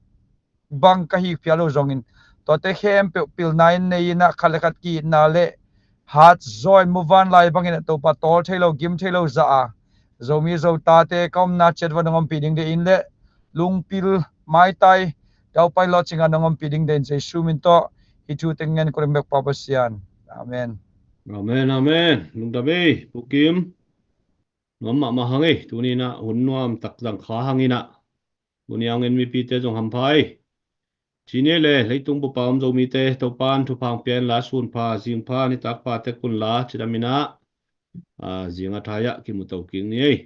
bang ka hih phial uh zongin tuate khempeuh pilna in nei in ah khat le khat ki-itna le hat zaw in muvanlai bangin ah Topa tawl thei lo gim thei lo zah a Zomi Zo tate ka omna ciat vua nong ompih ding dei in le lungpil maitai daupai lawhcing a nong ompih ding dei in Jesu min tawh hih thu teng ngen kong bek Papa Sian. Amen. Amen, amen. Lungdam ei Pu Kim. Nuam mahmah hang ei tuni in ah hun nuam tak zang kha hangin ah tuni a hong en mipite zong hampha ei. Cine le leitung bupa om Zomite Topan thupha hong pia inla sunpha zingpha nitak pha tek unla cidam in ah a, zing a thai ah kimu to kik ni ei.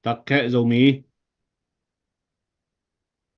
Takkheh Zomi